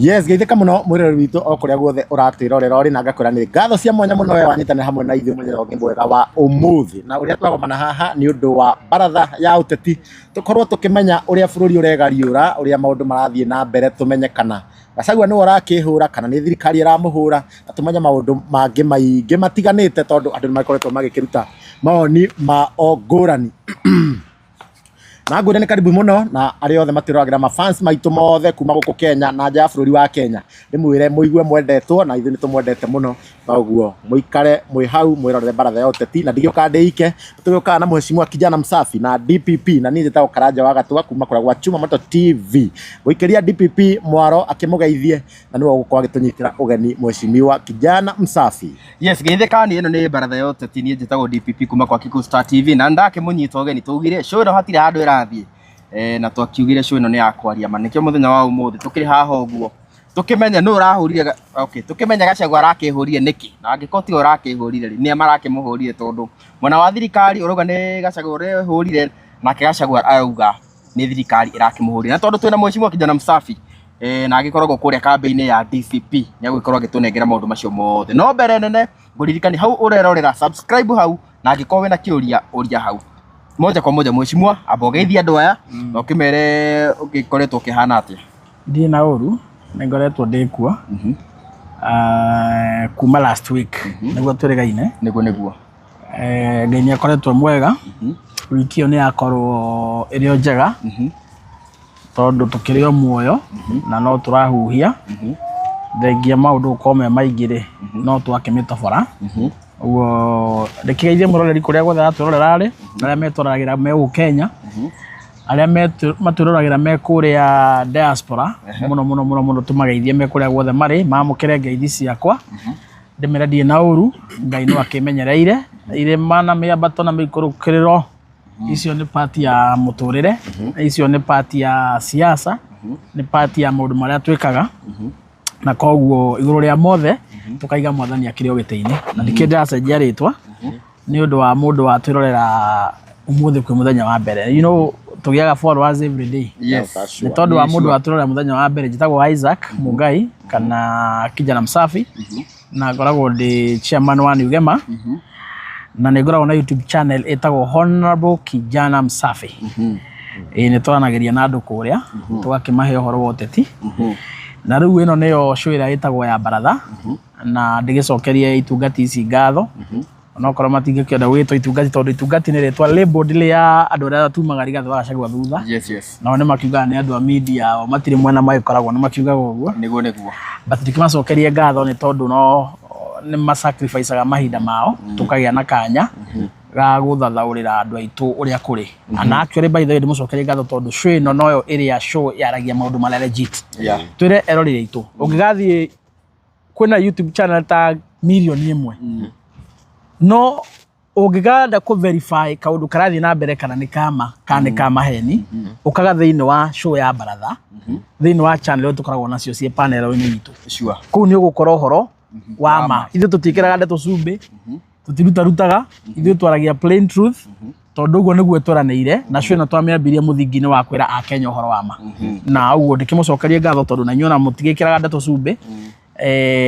Yes, geithĩka mũno mwĩroreri witũ o kũrĩa guothe ũratwĩrorera ũrĩ, na ngakwĩra nĩ ngatho cia mwanya mũno we wanyitanĩra hamwe na ithuĩ mũthenya ũngĩ mwega wa ũmũthĩ. Na ũrĩa twagomana haha nĩ ũndũ wa baratha ya ũteti, tũkorwo tũkĩmenya ũrĩa bũrũri ũregariũra, ũrĩa maũndũ marathiĩ na mbere, tũmenye kana Gachagua nĩwe ũrakĩhũra kana nĩ thirikari ĩramũhũra, na tũmenye maũndũ mangĩ maingĩ matiganĩte, tondũ andũ nĩ makoretwo magĩkĩruta mawoni mao ngũrani. Na ngwĩre nĩ karibu mũno na arĩa othe matwĩroragĩra, mafans maitũ mothe kuma gũkũ Kenya na nja ya bũrũri wa Kenya, ndĩmwĩre mũigue mwendetwo, na ithuĩ nĩ tũmwendete mũno. Koguo mũikare mwĩ hau mwĩrorere baratha ya ũteti, na ndigĩũkaga ndĩ ike, tũgĩũkaga na Mheshimiwa Kijana Msafi na DPP, na niĩ njĩtagwo Karanja wa Gatua kuma kũrĩa gwa Chuma Moto TV. Gũikĩria DPP mwaro akĩmũgeithie, na nĩwe ũgũkorwo agĩtũnyitĩra ũgeni Mheshimiwa Kijana Msafi. Yes, geithĩka nĩ ĩno nĩ baratha ya ũteti. Niĩ njĩtagwo DPP kuma kwa Kikuyu Star TV, na ndakĩmũnyita ũgeni. Twaugire show ĩno hatirĩ handũ ĩrathiĩ, na twakiugire show ĩno nĩ ya kwaria ma. Nĩkĩo mũthenya wa ũmũthĩ tũkĩrĩ haha ũguo tũkĩmenye nũ ũrahũrire okay, tũkĩmenye Gachagua arakĩhũrire nĩkĩ, na angĩkorwo tiwe ũrakĩhũrire rĩ, nĩa marakĩmũhũrire? Tondũ mwena wa thirikari ũrauga nĩ Gachagua ũrehũrire, nake Gachagua arauga nĩ thirikari ĩrakĩmũhũrire. Na tondũ twĩna Mheshimiwa Kijana Msafi, na agĩkoragwo kũrĩa kambĩ-inĩ ya DCP, nĩ agũgĩkorwo agĩtũnengera maũndũ macio mothe. No mbere nene ngũririkani hau ũrerorera, subscribe hau, na angĩkorwo wĩna kĩũria, ũria hau moja kwa moja. Mheshimiwa, amba ũgeithie andũ aya na ũkĩmere ũgĩkoretwo ũkĩhana atĩa. Ndirĩ na ũru, nĩ ngoretwo ndĩ kuo kuma last week nĩguo twĩrĩgaine. Nĩguo. Ngai nĩ akoretwo mwega. Wiki ĩyo nĩ yakorwo ĩrĩ o njega, tondũ tũkĩrĩ o muoyo na no tũrahuhia. Thengia maũndũ gũkorwo me maingĩ rĩ, no twakĩmĩtobora. Ũguo ndĩkĩgeithie mũroreri kũrĩa guothe aratwĩrorera rĩ, arĩa metwaragĩra me gũkũ Kenya, arĩa matwĩroragĩra me kũrĩa diaspora, mũno mũno mũno mũno tũmageithie me kũrĩa guothe marĩ, mamũkĩre ngeithi ciakwa. Ndĩmere ndirĩ na ũru, Ngai no akĩmenyereire. Irĩma na mĩambato na mĩikũrũkĩrĩro, icio nĩ part ya mũtũrĩre, icio nĩ part ya siasa, nĩ part ya maũndũ marĩa twĩkaga. Na koguo igũrũ rĩa mothe tũkaiga Mwathani akĩrĩ o gĩtĩ-inĩ. Na nĩkĩo ndĩracenjia rĩtwa, nĩ ũndũ wa mũndũ watwĩrorera ũmũthĩ kwĩ mũthenya wa mbere. Tũgĩaga followers every day. Yes. Nĩ tondũ wa mũndũ watwĩrorera mũthenya wa mbere. Njĩtagwo Isaac Mungai kana Kijana Msafi, na ngoragwo ndĩ chairman wa New Gema, na nĩ ngoragwo na YouTube channel ĩtagwo Honorable Kijana Msafi. Ĩĩ, nĩ twaranagĩria na andũ kũrĩa, tũgakĩmahe ũhoro wa ũteti. Na rĩu ĩno nĩyo show ĩrĩa ĩtagwo ya baratha, na ndĩgĩcokerie itungati ici ngatho, onokorwo matingĩkĩenda gwĩtwo itungati, tondũ itungati nĩ rĩtwa labeled rĩa andũ arĩa tumaga Rigathĩ wa Gachagua thutha. Nao nĩ makiugaga nĩ andũ a media, o matirĩ mwena magĩkoragwo, nĩ makiugaga ũguo. Nĩguo. But ndĩkĩmacokerie ngatho nĩ tondũ no nĩ masacrificaga mahinda mao, tũkagĩa na kanya ga gũthathaũrĩra andũ aitũ ũrĩa kũrĩ. And actually, by the way, ndĩmũcokerie ngatho tondũ show ĩno noyo ĩrĩa show yaragia maũndũ marĩa legit. Twĩre eroreri aitũ, ũngĩgathiĩ kwĩna YouTube channel ta 1,000,000, no ũngĩganda kũ verify kaũndũ karathiĩ na mbere kana nĩ kama kana nĩ ka maheni, ũkaga thĩinĩ wa show ya baratha, thĩinĩ wa channel ĩyo tũkoragwo nacio ciĩ panel-inĩ itũ. Kũu nĩ ũgũkora ũhoro wa ma. Ithuĩ tũtiĩkĩraga ndeto cumbĩ, tũtirutarutaga, ithuĩ twaragia plain truth, tondũ ũguo nĩguo tweranĩire. Na show ĩno twamĩambirie mũthingi-inĩ wa kwĩra Akenya ũhoro wa ma. Na ũguo ndĩkĩmũcokerie ngatho, tondũ na inyuĩ ona mũtigĩkĩraga ndeto cumbĩ.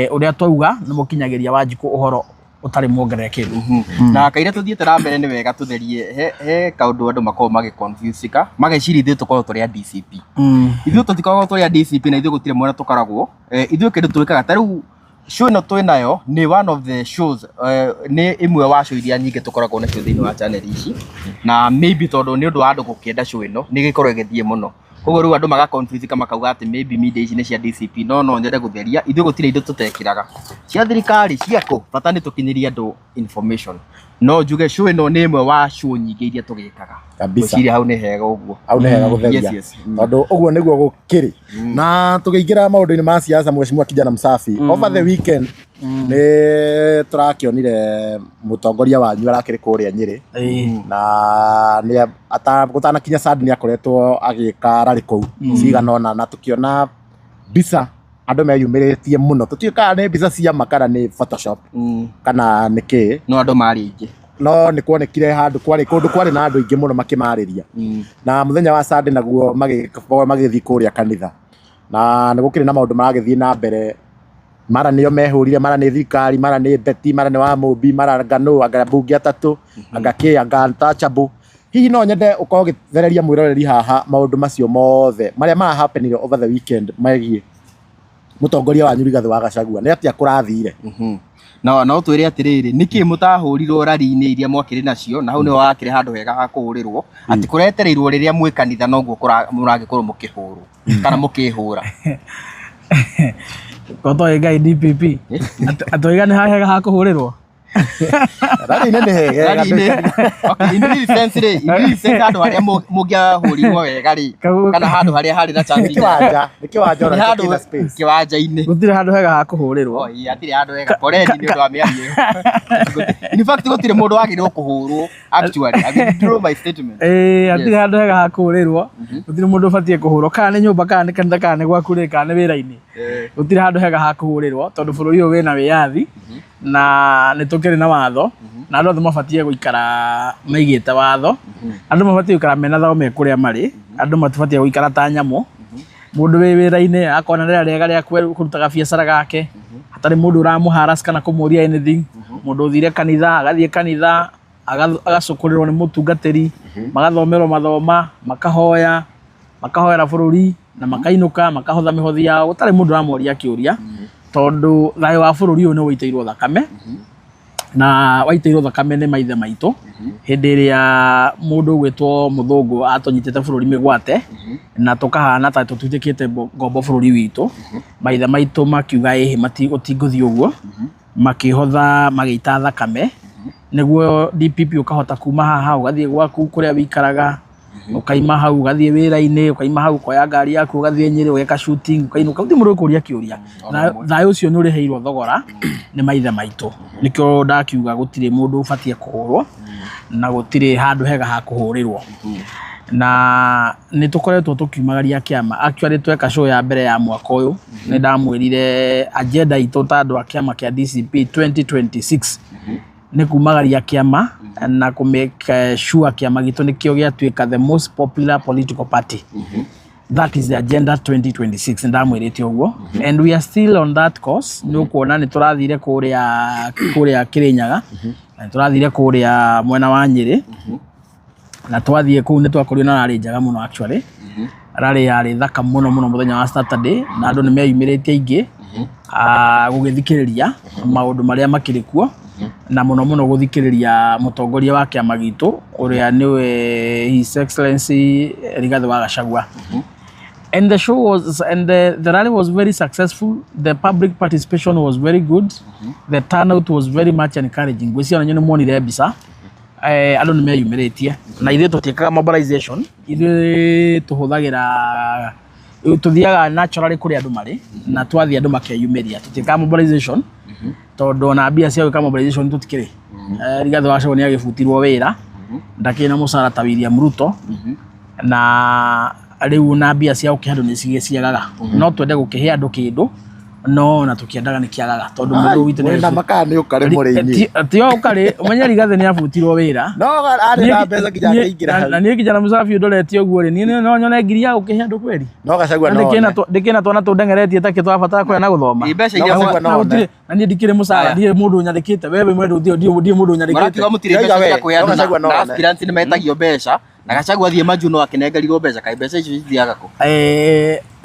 Ũrĩa twauga nĩ mũkinyagĩria Wanjikũ ũhoro ũtarĩ muongerere kĩndũ. Na kaira tũthiĩte na mbere, nĩ wega tũtherie he kaũndũ andũ makoragwo magĩconfusika, mageciria ithuĩ tũkoragwo tũrĩ a DCP. Ithuĩ tũtikoragwo tũrĩ a DCP, na ithuĩ gũtirĩ mwena tũkoragwo. Ithuĩ kĩndũ twĩkaga, ta rĩu show ĩno twĩ nayo nĩ one of the shows, nĩ ĩmwe wa show iria nyingĩ tũkoragwo nacio thĩinĩ wa channel ici. Na maybe tondũ nĩ ũndũ wa andũ gũkĩenda show ĩno, nĩ ĩgĩkorwo ĩgĩthiĩ mũno, koguo rĩu andũ maga confuse makauga atĩ maybe media ici nĩ cia DCP. No nyende gũtheria, ithuĩ gũtirĩ indo tũtekĩraga cia thirikari ciakũ, bata nĩ tũkinyĩrie andũ information. No njuge show ĩno nĩ ĩmwe wa show nyingĩ iria tũgĩkaga. Ngwĩciria hau nĩ hega ũguo. Hau nĩ hega gũtheria. Yes. Tondũ ũguo nĩguo gũkĩrĩ. Na tũkĩingĩra maũndũ-inĩ ma siasa, Mheshimiwa Kijana Msafi, over the weekend nĩ tũrakĩonire mũtongoria wanyu arakĩrĩ kũrĩa Nyĩrĩ, na nĩ gũtanakinya Sunday nĩ akoretwo agĩka rally kũu cigana ũna, na tũkĩona mbica andũ meyumĩrĩtie mũno. Tũtiũĩ kana nĩ mbica cia ma kana nĩ Photoshop kana nĩ kĩ. No andũ marĩ aingĩ. No nĩ kuonekire handũ kwarĩ kũndũ kwarĩ na andũ aingĩ mũno makĩmarĩria. Na mũthenya wa Sunday naguo magĩthiĩ kũrĩa kanitha. Na nĩ gũkĩrĩ na maũndũ maragĩthiĩ na mbere, mara nĩo mehũrire, mara nĩ thirikari, mara nĩ Beti, mara nĩ Wamũmbi, mara anga nũ, anga mbunge atatũ, anga kĩ, anga untouchable. Hihi no nyende ũkorwo ũgĩthereria mwĩroreri haha maũndũ macio mothe marĩa mara happenire over the weekend megiĩ mũtongoria wanyu Rigathĩ wa Gachagua, nĩ atĩa kũrathire? Na no twĩre atĩrĩrĩ, nĩkĩ mũtahũrirwo rari-inĩ iria mwakĩrĩ nacio, na hau nĩho hakĩrĩ handũ hega ha kũhũrĩrwo, atĩ kũretereirwo rĩrĩa mwĩ kanitha noguo mũragĩkorwo mũkĩhũrwo kana mũkĩhũra. Kotoĩ Ngai DPP. Atũiga nĩ hahega ha kũhũrĩrwo. Rari-inĩ nĩ hega. Rari-inĩ, okay, in real sense rĩ, in real sense handũ harĩa mũngĩahũrirwo wega rĩ, kana handũ harĩa harĩ na chance Nĩ kĩwanja, nĩ kĩwanja ona nĩ handũ kĩna space. kĩwanja-inĩ. Gũtirĩ handũ hega ha kũhũrĩrwo. Oh, ĩĩ, hatirĩ handũ hega. Poleni nĩ ũndũ wa mĩario ĩyo. In fact, gũtirĩ mũndũ wagĩrĩirwo kũhũrwo actually. I withdraw my statement. Ĩĩ, hatirĩ handũ hega ha kũhũrĩrwo. Gũtirĩ mũndũ ũbatiĩ kũhũrwo, kana nĩ nyũmba, kana nĩ kanitha, kana nĩ gwaku rĩ, kana nĩ wĩra-inĩ. Gũtirĩ handũ hega ha kũhũrĩrwo tondũ bũrũri ũyũ wĩna wĩyathi na nĩ tũkĩrĩ na watho, na andũ othe mabatiĩ gũikara maigĩte watho. Andũ mabatiĩ gũikara mena thayũ me kũrĩa marĩ. Andũ matibatiĩ gũikara ta nyamũ. Mũndũ wĩ wĩra-inĩ akona rĩera rĩega rĩa kũruta gabiacara gake hatarĩ mũndũ ũramũ-harass kana kũmũria anything. Mũndũ ũthire kanitha agathiĩ kanitha agacũkũrĩrwo nĩ mũtungatĩri, magathomerwo mathoma, makahoya, makahoera bũrũri na makainũka makahotha mĩhothi yao gũtarĩ mũndũ ũramoria kĩũria, tondũ thayũ wa bũrũri ũyũ nĩ ũitĩirwo thakame, na waitĩirwo thakame nĩ maithe maitũ hĩndĩ ĩrĩa mũndũ ũgwĩtwo mũthũngũ atũnyitĩte bũrũri mĩgwate na tũkahana ta tũtuĩkĩte ngombo bũrũri witũ. Maithe maitũ makiuga ĩhĩ, gũtingũthiĩ ũguo, makĩhotha magĩita thakame nĩguo DPP ũkahota kuma haha ũgathiĩ gwaku kũrĩa wĩikaraga, ũkaima hau ũgathiĩ wĩra-inĩ, ũkaima hau ũkoya ngari yaku ũgathiĩ Nyĩrĩ ũgeka shooting ũkainũka, gũtirĩ mũndũ ũgũkũria kĩũria. Thayũ ũcio nĩ ũrĩhĩirwo thogora nĩ maithe maitũ, nĩkĩo ndakiuga gũtirĩ mũndũ ũbatiĩ kũhũrwo na gũtirĩ handũ hega ha kũhũrĩrwo. Na nĩ tũkoretwo tũkiumagaria kĩama. Actually tweka show ya mbere ya mwaka ũyũ nĩ ndamwĩrire agenda itũ ta andũ a kĩama kĩa DCP 2026 nĩ kumagaria kĩama na kũ make sure kĩama gitũ nĩkĩo gĩatuĩka the most popular political party. That is the agenda 2026, ndamwĩrĩte ũguo, and we are still on that course. Nĩ ũkuona nĩ tũrathire kũrĩa Kĩrĩnyaga na nĩ tũrathire kũrĩa mwena wa Nyĩrĩ, na twathiĩ kũu nĩ twakorirwo na rally njega mũno. Actually rally yarĩ thaka mũno mũno mũthenya wa Saturday, na andũ nĩ meyumĩrĩtie aingĩ gũgĩthikĩrĩria maũndũ marĩa makĩrĩ kuo, na mũno mũno gũthikĩrĩria mũtongoria wa kĩama gitũ ũrĩa nĩwe His Excellency Rigathĩ wa Gachagua. And the show was and the rally was very successful. The public participation was very good. The turnout was very much encouraging. Ngwĩciria ona inyuĩ nĩ muonire mbica, andũ nĩ meyumĩrĩtie, na ithuĩ tũtiĩkaga mobilization. Ithuĩ tũhũthagĩra, tũthiaga naturally kũrĩa andũ marĩ, na twathiĩ andũ makeyumĩria. Tũtiĩkaga mobilization tondũ ona mbia cia gwĩka mobilization tũtikĩrĩ. Rigathĩ wa Gachagua nĩ agĩbutirwo wĩra, ndakĩrĩ na mũcara ta William Ruto, na rĩu na mbia cia gũkĩhe andũ nĩ ciagaga. No twende gũkĩhe andũ kĩndũ, no ona tũkĩendaga nĩ kĩagaga tondũ mũndũ witũ nĩ Mwĩna makaa nĩ ũkarĩ mũrĩ inyuĩ. Ti o ũkarĩ, ũmenye Rigathĩ nĩ abutirwo wĩra. No arĩ na mbeca nginya akĩingĩra hau. Na niĩ kijana mũcabi ndorete ũguo rĩ, niĩ no nyone ngiri ya gũkĩhe andũ kweri? No Gachagua Na no one. ndĩkĩna twana tũndengeretie takĩ twabatara kũrĩa na gũthoma. Ĩ, mbeca No iria Gachagua Na no one. gũtirĩ, na niĩ ndikĩrĩ mũcara, Aya. ndirĩ mũndũ nyandĩkĩte, we wĩ mwendũ, ndirĩ mũndũ nyandĩkĩte. Marakiuga mũtirĩ Ndauga mbeca cia we, kũhe no andũ na Gachagua no na one. aspirants nĩ metagio mbeca, na Gachagua athiĩ majuu no akĩnengerirwo mbeca, kaĩ mbeca icio cithiaga kũ?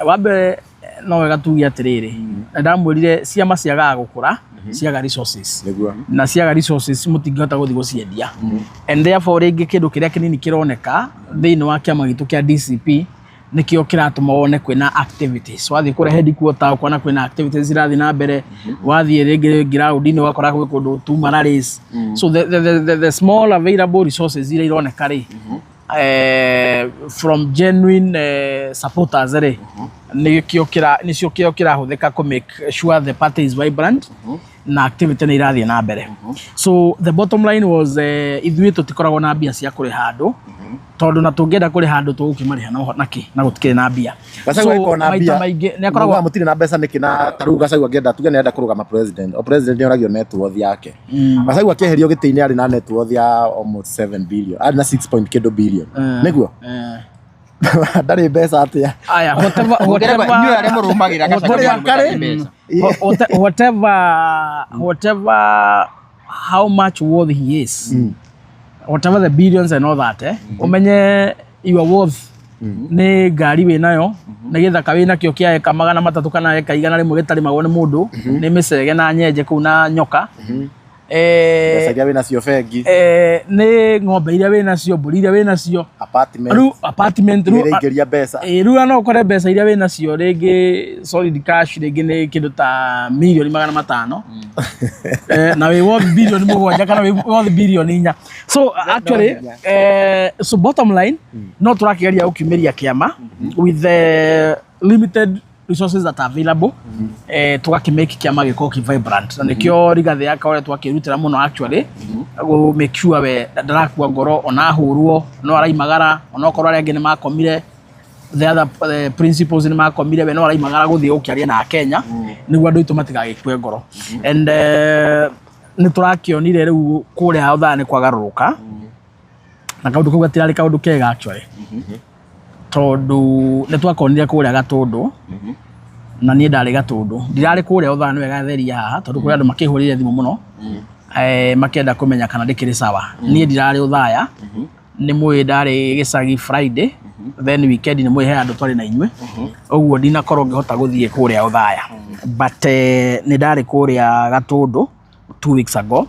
Wa mbere no wega tuge atĩrĩrĩ, na ndamwĩrire ciama ciagaga gũkũra ciaga resources. Nĩguo. Na ciaga resources mũtingĩhota gũthiĩ gũciendia, and therefore rĩngĩ kĩndũ kĩrĩa kĩnini kĩroneka thĩinĩ wa kĩama gitũ kĩa DCP nĩkĩo kĩratũma wone kwĩna activities. Wathiĩ kũrĩa headquarter ũkona kwĩna activities irathiĩ na mbere, wathiĩ rĩngĩ ground-inĩ ũgakora gwĩ kũndũ tuma rallies. So the small available resources iria ironeka rĩ, from genuine supporters rĩ, nĩkĩo kĩra nĩcio kĩo kĩrahũthĩka kũ make sure the party is vibrant na activity nĩ irathiĩ na mbere. So the bottom line was, ithuĩ tũtikoragwo na mbia cia kũrĩha andũ, tondũ na tũngĩenda kũrĩha andũ tũgũkĩmarĩha no nakĩ na gũtikĩrĩ na mbia. Gachagua So, ĩkoragwo na maita mbia. maingĩ nĩ akoragwo Muga mũtirĩ na mbeca nĩkĩ? Na ta rĩu Gachagua angĩenda, tuge nĩarenda kũrũgama president, o president nĩoragio net worth yake. Gachagua akĩeherio gĩtĩ-inĩ arĩ na net worth ya almost 7 billion, arĩ na 6 point kĩndũ billion, nĩguo? Eh. Ndarĩ mbeca atĩa? Aya, whatever, Mũngĩrema- whatever, inyuĩ arĩa mũrũmagĩrĩra Gachagua Whatever- nĩ mũtarĩ mbeca. whatever, how much worth he is, whatever the billions and all that, eh, umenye your worth nĩ ngari wĩ nayo, nĩ gĩthaka wĩ nakĩo kĩa eka 300 kana eka 100 gĩtarĩmagwo nĩ mũndũ, nĩ mĩcege na nyenje kũu na nyoka. Mbeca iria wĩnacio bengi. Nĩ ng'ombe iria wĩ nacio, mbũri iria wĩ nacio, apartment rĩu apartment, iria rĩu iraingĩria mbeca. Ĩ, rĩu no ũkore mbeca iria wĩ nacio rĩngĩ solid cash rĩngĩ nĩ kĩndũ ta mirioni 500, na wĩ worth 7 bilioni kana wĩ worth 4 bilioni. So actually, so bottom line, no tũrakĩgeria gũkiumĩria kĩama with the limited resources that are available, tũgakĩmake kĩama gĩkorwo kĩ vibrant, na nĩkĩo Rigathĩ akoretwo akĩrutĩra mũno actually gũ make sure we ndarakua ngoro, ona ahũrwo no araimagara, onokorwo arĩa angĩ nĩ makomire, the other principals nĩ makomire, we no araimagara gũthiĩ gũkĩaria na Kenya nĩguo andũ aitũ matigagĩkue ngoro. And nĩ tũrakĩonire rĩu kũrĩa Othaya nĩ kwagarũrũka, na kaũndũ kau gatirarĩ kaũndũ kega actually, tondũ nĩ twakonire kũrĩa Gatũndũ, na niĩ ndarĩ Gatũndũ, ndirarĩ kũrĩa Othaya. Nĩ wega theria haha, tondũ kũrĩ andũ makĩhũrĩire thimũ mũno, makĩenda kũmenya kana ndĩkĩrĩ sawa. Niĩ ndirarĩ Othaya, nĩ mũĩ ndarĩ gĩcagi Friday, then weekend nĩ mũĩ he andũ twarĩ na inyuĩ, ũguo ndinakorwo ngĩhota gũthiĩ kũrĩa Othaya, but nĩ ndarĩ kũrĩa Gatũndũ 2 weeks ago,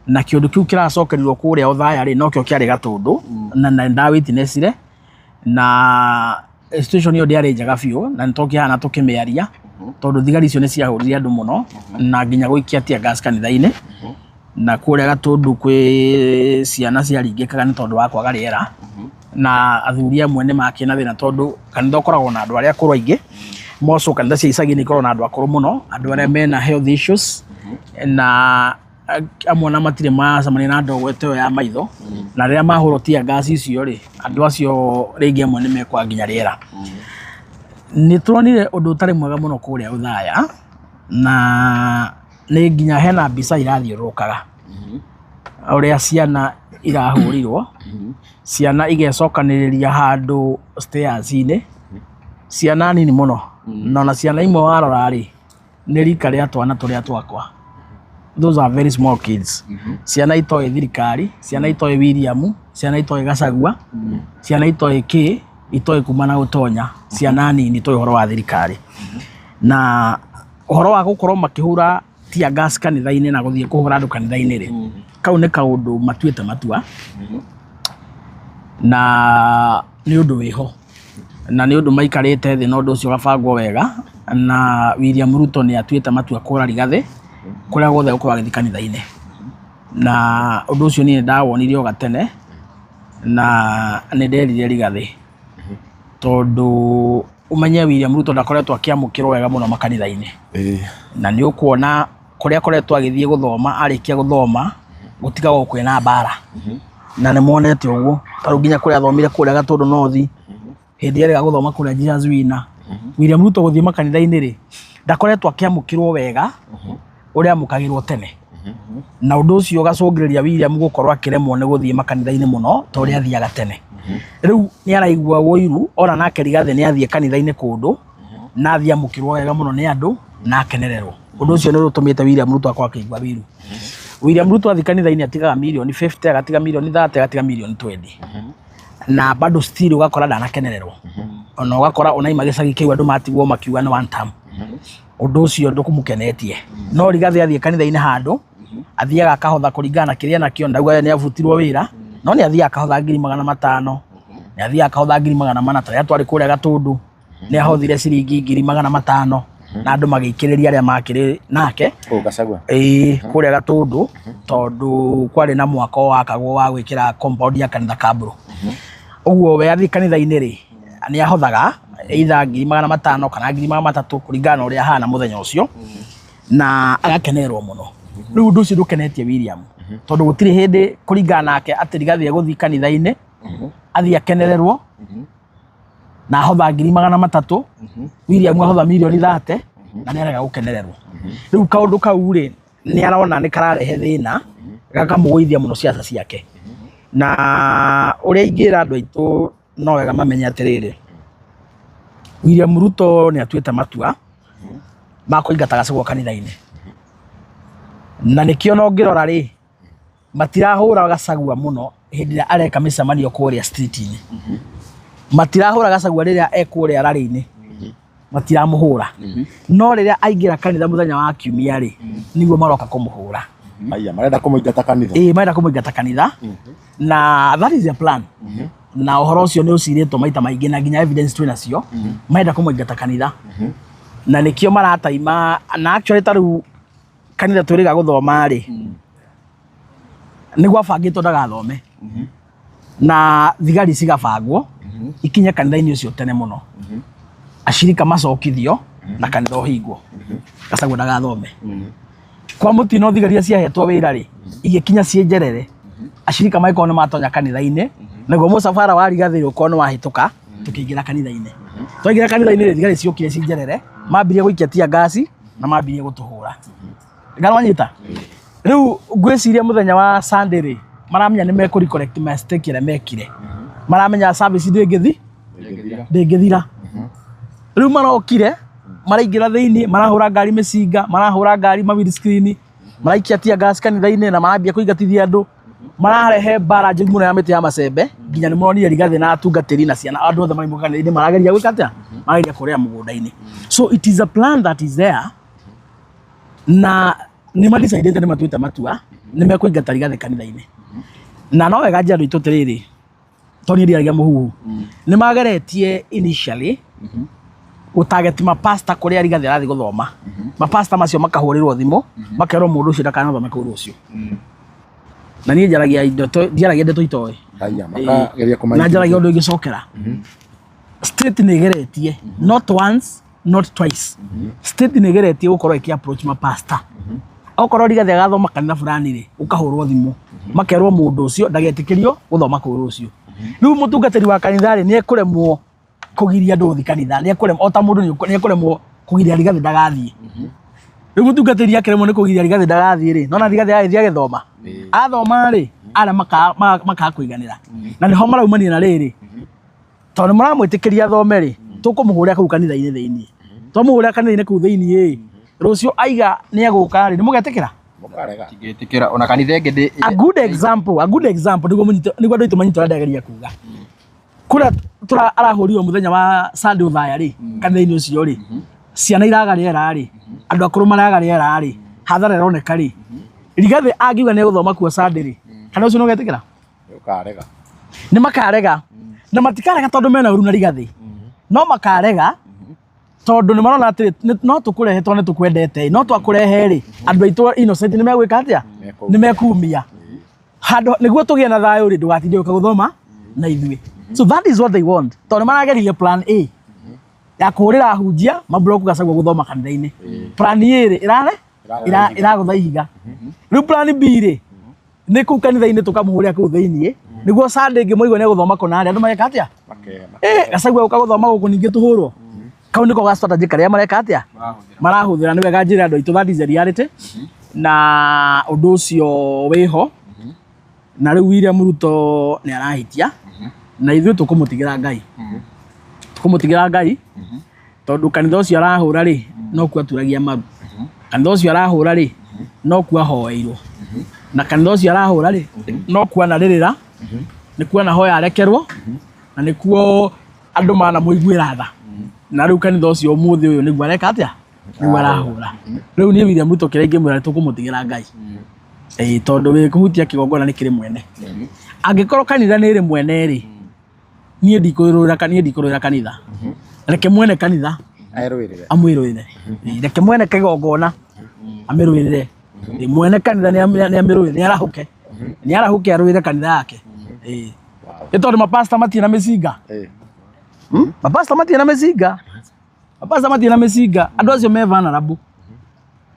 na kĩũndũ kĩu kĩracokerirwo kũrĩa Othaya rĩ, nokĩo kĩarĩ Gatũndũ, na nda witnessire, na situation ĩyo ndĩarĩ njega biũ, na nĩ tũkĩhana tũkĩmĩaria, tondũ thigari icio nĩ ciahũrire andũ mũno na nginya gũikia tear gas kanitha-inĩ, na kũrĩa Gatũndũ kwĩ ciana ciaringĩkaga nĩ tondũ wa kwaga rĩera, na athuri amwe nĩ makĩ na thĩna, tondũ kanitha ũkoragwo na andũ arĩa akũrũ aingĩ moco. Kanitha cia icagi nĩ ikoragwo na andũ akũrũ mũno, andũ arĩa mena health issues, na amwe ona matirĩ macemania na ndogo ta ĩyo ya maitho, na rĩrĩa mahũrwo tear gas icio rĩ, andũ acio rĩngĩ amwe nĩ mekwaga nginya rĩera. Nĩ turonire ũndũ ũtarĩ mwega mũno kũrĩa Othaya, na nĩ nginya hena mbica irathiũrũrũkaga ũrĩa ciana irahũrirwo, ciana igecokanĩrĩria handũ stairs-inĩ, ciana nini mũno, na ona ciana imwe warora rĩ, nĩ rika rĩa twana tũrĩa twakwa. Those are very small kids, ciana itoĩ thirikari, ciana itoĩ William, ciana itoĩ Gachagua, ciana itoĩ kĩ, itoĩ kuma na gũtonya, ciana nini itoĩ ũhoro wa thirikari na ũhoro wa gũkorwo makĩhũra tear gas kanitha-inĩ na gũthiĩ kũhũra andũ kanitha-inĩ rĩ, kau nĩ kaũndũ matuĩte matua, na nĩ ũndũ wĩho, na nĩ ũndũ maikarĩte thĩ na ũndũ ũcio ũgabangwo wega, na William Ruto nĩ atuĩte matua kũra Rigathĩ kũrĩa guothe gũkorwo agĩthiĩ kanitha-inĩ, na ũndũ ũcio niĩ ndawonire o gatene, na nĩ nderire Rigathĩ, tondũ ũmenye William Ruto ndakoretwo akĩamũkĩrwo wega mũno makanitha-inĩ, na nĩ ũkuona kũrĩa akoretwo agĩthiĩ gũthoma, arĩkia gũthoma gũtigagwo kwĩna mbara, na nĩ monete ũguo tarĩu nginya kũrĩa athomire kũrĩa Gatũndũ North, hĩndĩ ĩrĩa arĩga gũthoma kũrĩa Jesus Winner. William Ruto gũthiĩ makanitha-inĩ rĩ, ndakoretwo akĩamũkĩrwo wega ũrĩa amũkagĩrwo tene, na ũndũ ũcio ũgacũngĩrĩria William gũkorwo akĩremwo nĩ gũthiĩ makanitha-inĩ mũno ta ũrĩa athiaga tene. Rĩu nĩ araigua ũiru ona nake Rigathĩ nĩ athiĩ kanitha-inĩ kũndũ na athiĩ amũkĩrwo wega mũno nĩ andũ na akenererwo. Ũndũ ũcio nĩ ũtũmĩte William Ruto akorwo akĩigua wĩiru. William Ruto athiĩ kanitha-inĩ atigaga mirioni 50, agatiga mirioni 30, agatiga mirioni 20, na bado still ũgakora ndanakenererwo, ona ũgakora onaima gĩcagi kĩu andũ matigwo makiuga nĩ one term. Ũndũ ũcio ndũkũmũkenetie. No Rigathĩ athiĩ kanitha-inĩ handũ athiaga akahotha kũringana na kĩrĩa nakĩo. Ndauga nĩ abutirwo wĩra, no nĩ athiaga akahotha 500,000, nĩ athiaga akahotha 400,000. Ta rĩrĩa twarĩ kũrĩa Gatũndũ nĩ ahothire ciringi 500,000 na andũ magĩikĩrĩria arĩa makĩrĩ nake. Kũu Gachagua. Ĩĩ, kũrĩa Gatũndũ, tondũ kwarĩ na mwako wakagwo wa gwĩkĩra compound ya kanitha Kambũrũ. Ũguo we athiĩ kanitha-inĩ rĩ, nĩ ahothaga either 500,000 kana 300,000 kũringana na ũrĩa ahana mũthenya ũcio, na agakenererwo mũno. Rĩu ũndũ ũcio ndũkenetie William, tondũ gũtirĩ hĩndĩ kũringana nake atĩ Rigathĩ egũthiĩ kanitha-inĩ athiĩ akenererwo na ahotha 300,000, William ahotha mirioni 30 na nĩ arega gũkenererwo. Rĩu kaũndũ kau rĩ, nĩ arona nĩ kararehe thĩna, gakamũgũithia mũno ciaca ciake. Na ũrĩa ingĩra andũ aitũ no wega mamenye atĩrĩrĩ, William Ruto nĩ atuĩte matua ma kũingata Gachagua kanitha-inĩ, na nĩkĩo ona ũngĩrora rĩ, matirahũra Gachagua mũno hĩndĩ ĩrĩa areka mĩcemanio kũrĩa street-inĩ, matirahũra Gachagua rĩrĩa e kũrĩa rally-inĩ, matiramũhũra, no rĩrĩa aingĩra kanitha mũthenya wa kiumia rĩ, nĩguo maroka kũmũhũra. Aya marenda kũmũingata kanitha. Ĩĩ, marenda kũmũingata kanitha, na that is their plan, na ũhoro ũcio nĩ ũcirĩtwo maita maingĩ na nginya evidence twĩ nacio. Marenda kũmũingata kanitha na nĩkĩo marataima. Na actually ta rĩu kanitha twĩrĩga gũthoma rĩ, nĩ gwabangĩtwo ndagathome, na thigari cigabangwo ikinye kanitha-inĩ ũcio tene mũno, acirika macokithio na kanitha ũhingwo, Gachagua ndagathome. Kwa mũtino thigari iria ciahetwo wĩra rĩ, igĩkinya ciĩ njerere, acirika magĩkorwo nĩ matonya kanitha-inĩ, naguo mũcabara wa Rigathĩ ũkorwo nĩ wahĩtũka, tũkĩingĩra kanitha-inĩ. Twaingĩra kanitha-inĩ rĩ, thigari ciokire ciĩ njerere, mambirie gũikia tear gas na mambirie gũtũhũra. Ngarwanyita rĩu ngwĩciria mũthenya wa Sunday rĩ, maramenya nĩ mekũ recollect mistake ĩrĩa mekire, maramenya service ndĩngĩthi ndĩngĩthira. Rĩu marokire maraingĩra thĩinĩ, marahũra ngari mĩcinga, marahũra ngari ma windscreen, maraikia tear gas kanitha-inĩ na marambia kũingatithia andũ, mararehe mbara njũru mũno ya mĩtĩ ya macembe, nginya nĩ moronire Rigathĩ na atungatĩri na ciana, andũ othe maraimũka kanitha-inĩ, marageria gwĩka atĩa? Marageria kũrĩra mũgũnda-inĩ. So it is a plan that is there, na nĩ madecidĩte, nĩ matuĩte matua nĩ mekũingata Rigathĩ kanitha-inĩ. Na no wega njĩra andũ aitũ atĩrĩrĩ, tondũ niĩ ndiaragia mũhuhu, nĩ mageretie initially gũtarget mapasta kũrĩa Rigathĩ arathiĩ gũthoma. Mapasta macio makahũrĩrwo thimũ, makerwo mũndũ ũcio ndakanathome kũu rũciũ. Na niĩ njaragia ndeto, ndiaragia ndeto itoĩ. Aya makageria kũma Na njaragia ũndũ ingĩcokera. State nĩ ĩgeretie, not once, not twice, state nĩ ĩgeretie gũkorwo ĩkĩ approach mapasta, okorwo Rigathĩ agathoma kanitha fulani rĩ, ũkahũrwo thimũ makerwo mũndũ ũcio ndagetĩkĩrio gũthoma kũu rũciũ. Rĩu mũtungatĩri wa kanitha rĩ, nĩ ekũremwo kũgiria andũ gũthiĩ kanitha, nĩ ekũremwo o ta mũndũ nĩ ekũremwo kũgiria Rigathĩ ndagathiĩ. Rĩu mũtungatĩri akĩremwo nĩ kũgiria Rigathĩ ndagathiĩ rĩ, nona Rigathĩ agĩthiĩ agĩthoma, athoma rĩ, arĩa makaga kũiganĩra, na nĩho maraumania na rĩrĩ, tondũ nĩ mũramwĩtĩkĩria athome rĩ, tũkũmũhũrĩra kũu kanitha-inĩ thĩinĩ. Twamũhũrĩra kanitha-inĩ kũu thĩinĩ rĩ, rũciũ aiga nĩ egũka rĩ, nĩ mũgetĩkĩra? Mũkarega. Tingĩtĩkĩra ona kanitha ĩngĩ ndĩ. A good example, nĩguo mũnyite, nĩguo andũ aitũ manyite ũrĩa ndageria kuga. Kũrĩa tũra arahũrirwo mũthenya wa Sunday ũthaya rĩ, kanitha-inĩ ũcio rĩ, ciana iraga rĩera rĩ, andũ akũrũ maraga rĩera rĩ, hathara ĩroneka rĩ, Rigathĩ angiuga nĩ egũthoma kuo Sunday rĩ, kana ũcio nĩ ũgetĩkĩra? Ũkarega. Nĩ makarega, na matikarega tondũ mena ũru na Rigathĩ, no makarega tondũ nĩ marona atĩrĩ, no tũkũrehe tondũ nĩ tũkwendete, no twakũrehe rĩ, andũ aitũ innocent nĩ megwĩka atĩa? Nĩ mekumia handũ. Nĩguo tũgĩe na thayũ rĩ, ndũgatinde ũka gũthoma na ithuĩ. So that is what they want, tondũ nĩ marageririe plan A ya kũhũrĩra ahunjia mablock Gachagua gũthoma kanitha-inĩ. Plan A rĩ, ĩrare ĩragũtha ihiga. Rĩu plan B rĩ, nĩ kũu kanitha-inĩ tũkamũhũrĩra kũu thĩiniĩ, nĩguo Sunday ĩngĩ mũigue nĩ gũthoma kũna rĩ, andũ mageka atĩa? Gachagua gũka gũthoma gũkũ ningĩ tũhũrwo. Kau nĩko ga strategy karĩa mareka atĩa, marahũthĩra. Nĩ wega njĩre andũ aitũ that is the reality, na ũndũ ũcio wĩho. Na rĩu William Ruto nĩ arahĩtia, na ithuĩ tũkũmũtigĩra Ngai, tũkũmũtigĩra Ngai, tondũ kanitha ũcio arahũra rĩ, no kuo aturagia maru, kanitha ũcio arahũra rĩ, no kuo ahoeirwo, na kanitha ũcio arahũra rĩ, no kuo anarĩrĩra, nĩ kuo anahoya arekerwo, na nĩkuo andũ manamũiguĩra tha. Na rĩu kanitha ũcio ũmũthĩ ũyũ nĩguo areka atĩa? Nĩguo arahũra. Rĩu niĩ William Ruto kĩrĩa ingĩmwĩra nĩ tũkũmũtigĩra Ngai. Ĩĩ, tondũ wĩ kũhutia kĩgongona nĩ kĩrĩ mwene. Angĩkorwo kanitha nĩ ĩrĩ mwene rĩ, niĩ ndikũrũĩra, niĩ ndikũrũĩra kanitha. Reke mwene kanitha Erũĩrĩre. Amwĩrũĩre. Ĩĩ, reke mwene kĩgongona amĩrũĩrĩre. Ĩĩ, mwene kanitha nĩ amĩrũĩrĩre, nĩ arahũke, nĩ arahũke arũĩre kanitha yake. Ĩĩ, nĩ tondũ mapasta matirĩ na mĩcinga. Mapasta matirĩ na mĩcinga, mapasta matirĩ na mĩcinga, andũ acio me vulnerable.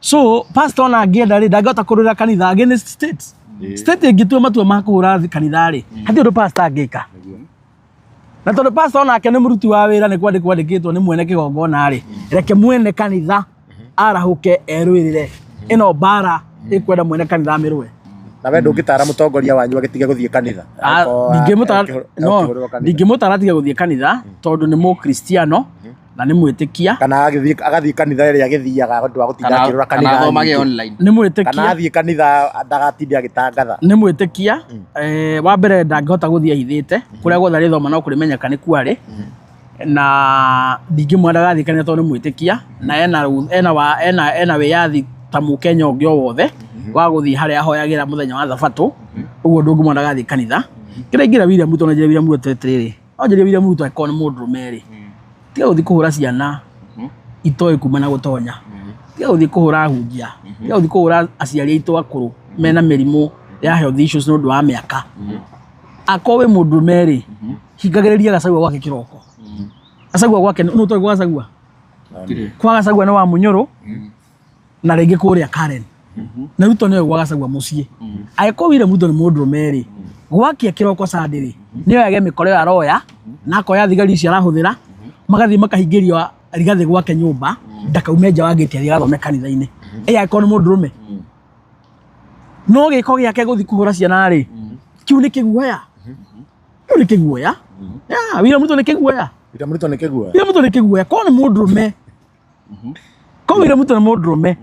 So pastor ona angĩenda rĩ, ndangĩhota kũrũĩra kanitha against state. State ĩngĩtua matua ma kũhũra kanitha rĩ, hatirĩ ũndũ pastor angĩka. Na tondũ pastor onake nĩ mũruti wa wĩra, nĩ kwandĩkwo andĩkĩtwo nĩ mwene kĩgongona rĩ, reke mwene kanitha arahũke erũĩrĩre. Ĩno mbara ĩkwenda mwene kanitha amĩrũe. Na we ndũngĩtara mũtongoria wanyu agĩtige gũthiĩ kanitha? Ah, Angĩkorwo ndingĩmũtara no akĩhũrĩrwo kanitha. ndingĩmũtara atige gũthiĩ kanitha tondũ nĩ mũkristiano na nĩ mwĩtĩkia. Kana agathiĩ kanitha ĩrĩa agĩthiaga ũndũ wa gũtinda Kana akĩrora kana kanitha athomage nyingĩ. online. Nĩ Kana mwĩtĩkia. athiĩ kanitha ndagatinde agĩtangatha. Nĩ mwĩtĩkia. Wa mbere ndangĩhota gũthiĩ ahithĩte kũrĩa guothe arĩthoma no kũrĩmenyeka nĩ kuarĩ, na ndingĩmwenda ndagathiĩ kanitha tondũ nĩ mwĩtĩkia na ena wĩyathi ta mũkenya ũngĩ o wothe wa gũthiĩ harĩa ahoyagĩra mũthenya wa thabatũ, ũguo ndũngĩmwenda ndagathiĩ kanitha. Kĩrĩa ingĩra William Ruto, na njĩre William Ruto atĩrĩrĩ, no njĩre William Ruto angĩkorwo nĩ mũndũrũme rĩ, tiga gũthiĩ kũhũra ciana itoĩ kuma na gũtonya, tiga gũthiĩ kũhũra ahunjia, tiga gũthiĩ kũhũra aciari aitũ akũrũ mena mĩrimũ ya health issues nĩ ũndũ wa mĩaka. Akorwo wĩ mũndũrũme rĩ, hingagĩrĩria Gachagua gwake kĩroko. Gachagua gwake nũ ũtoĩ gwa Gachagua? Kwa Gachagua nĩ wa Munyũrũ na rĩngĩ kũrĩa Karen. Na Ruto nĩwe gwa Gachagua mũciĩ. Angĩkorwo William Ruto nĩ mũndũrũme rĩ, gwakia kĩroko Sunday rĩ, nĩoyage mĩkora ĩyo aroya na akoya thigari icio arahũthĩra, magathiĩ makahingĩrio Rigathĩ gwake nyũmba, ndakaume nja wa gate athiĩ agathome kanitha-inĩ. Ĩ angĩkorwo nĩ mũndũrũme? No gĩko gĩake gũthiĩ kũhũra ciana rĩ, kĩu nĩ kĩguoya. Kĩu nĩ kĩguoya. Yeah, William Ruto nĩ kĩguoya. William Ruto nĩ kĩguoya. William Ruto nĩ kĩguoya. Korwo nĩ mũndũrũme. Korwo William Ruto nĩ mũndũrũme,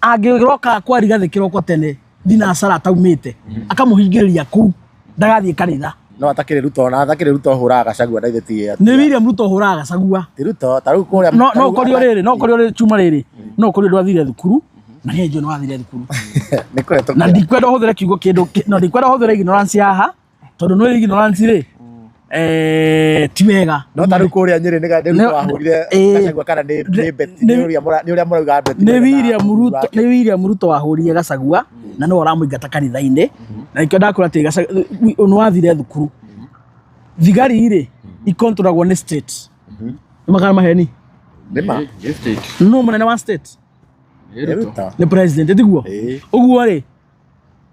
angĩroka kwa Rigathĩ kĩroko tene thinacara ataumĩte, akamũhingĩrĩria kũu ndagathiĩ kanitha. No atakĩrĩ Ruto, na atakĩrĩ Ruto ũhũraga Gachagua na ithe ti Nĩ William Ruto ũhũraga Gachagua. Ti Ruto, ta rĩu kũrĩa No no ũkorio rĩrĩ, no ũkorio rĩrĩ chuma rĩrĩ, no ũkorio ndwathire thukuru na niĩ njũĩ nĩ wathire thukuru. Nĩ kũhetũkĩra. Na ndikwenda ũhũthĩre kiugo kĩndũ, no ndikwenda ũhũthĩre ignorance haha tondũ nĩ ignorance rĩ, ti wega. No ta rĩu kũrĩa Nyĩrĩ nĩ Ruto wahũrire Gachagua kana nĩ Betty, nĩ ũrĩa mũrauga Betty. Nĩ William Ruto, nĩ William Ruto wahũrire Gachagua na nĩwe ũramũingata kanitha-inĩ, na nĩkĩo ndakwĩra atĩ Gachagua nĩ wathire thukuru. Thigari rĩ ikontrolagwo nĩ state. Nĩ makana maheni? Nĩ ma. Nũ mũnene wa state? Nĩ Ruto. Nĩ president, tiguo? Ũguo rĩ,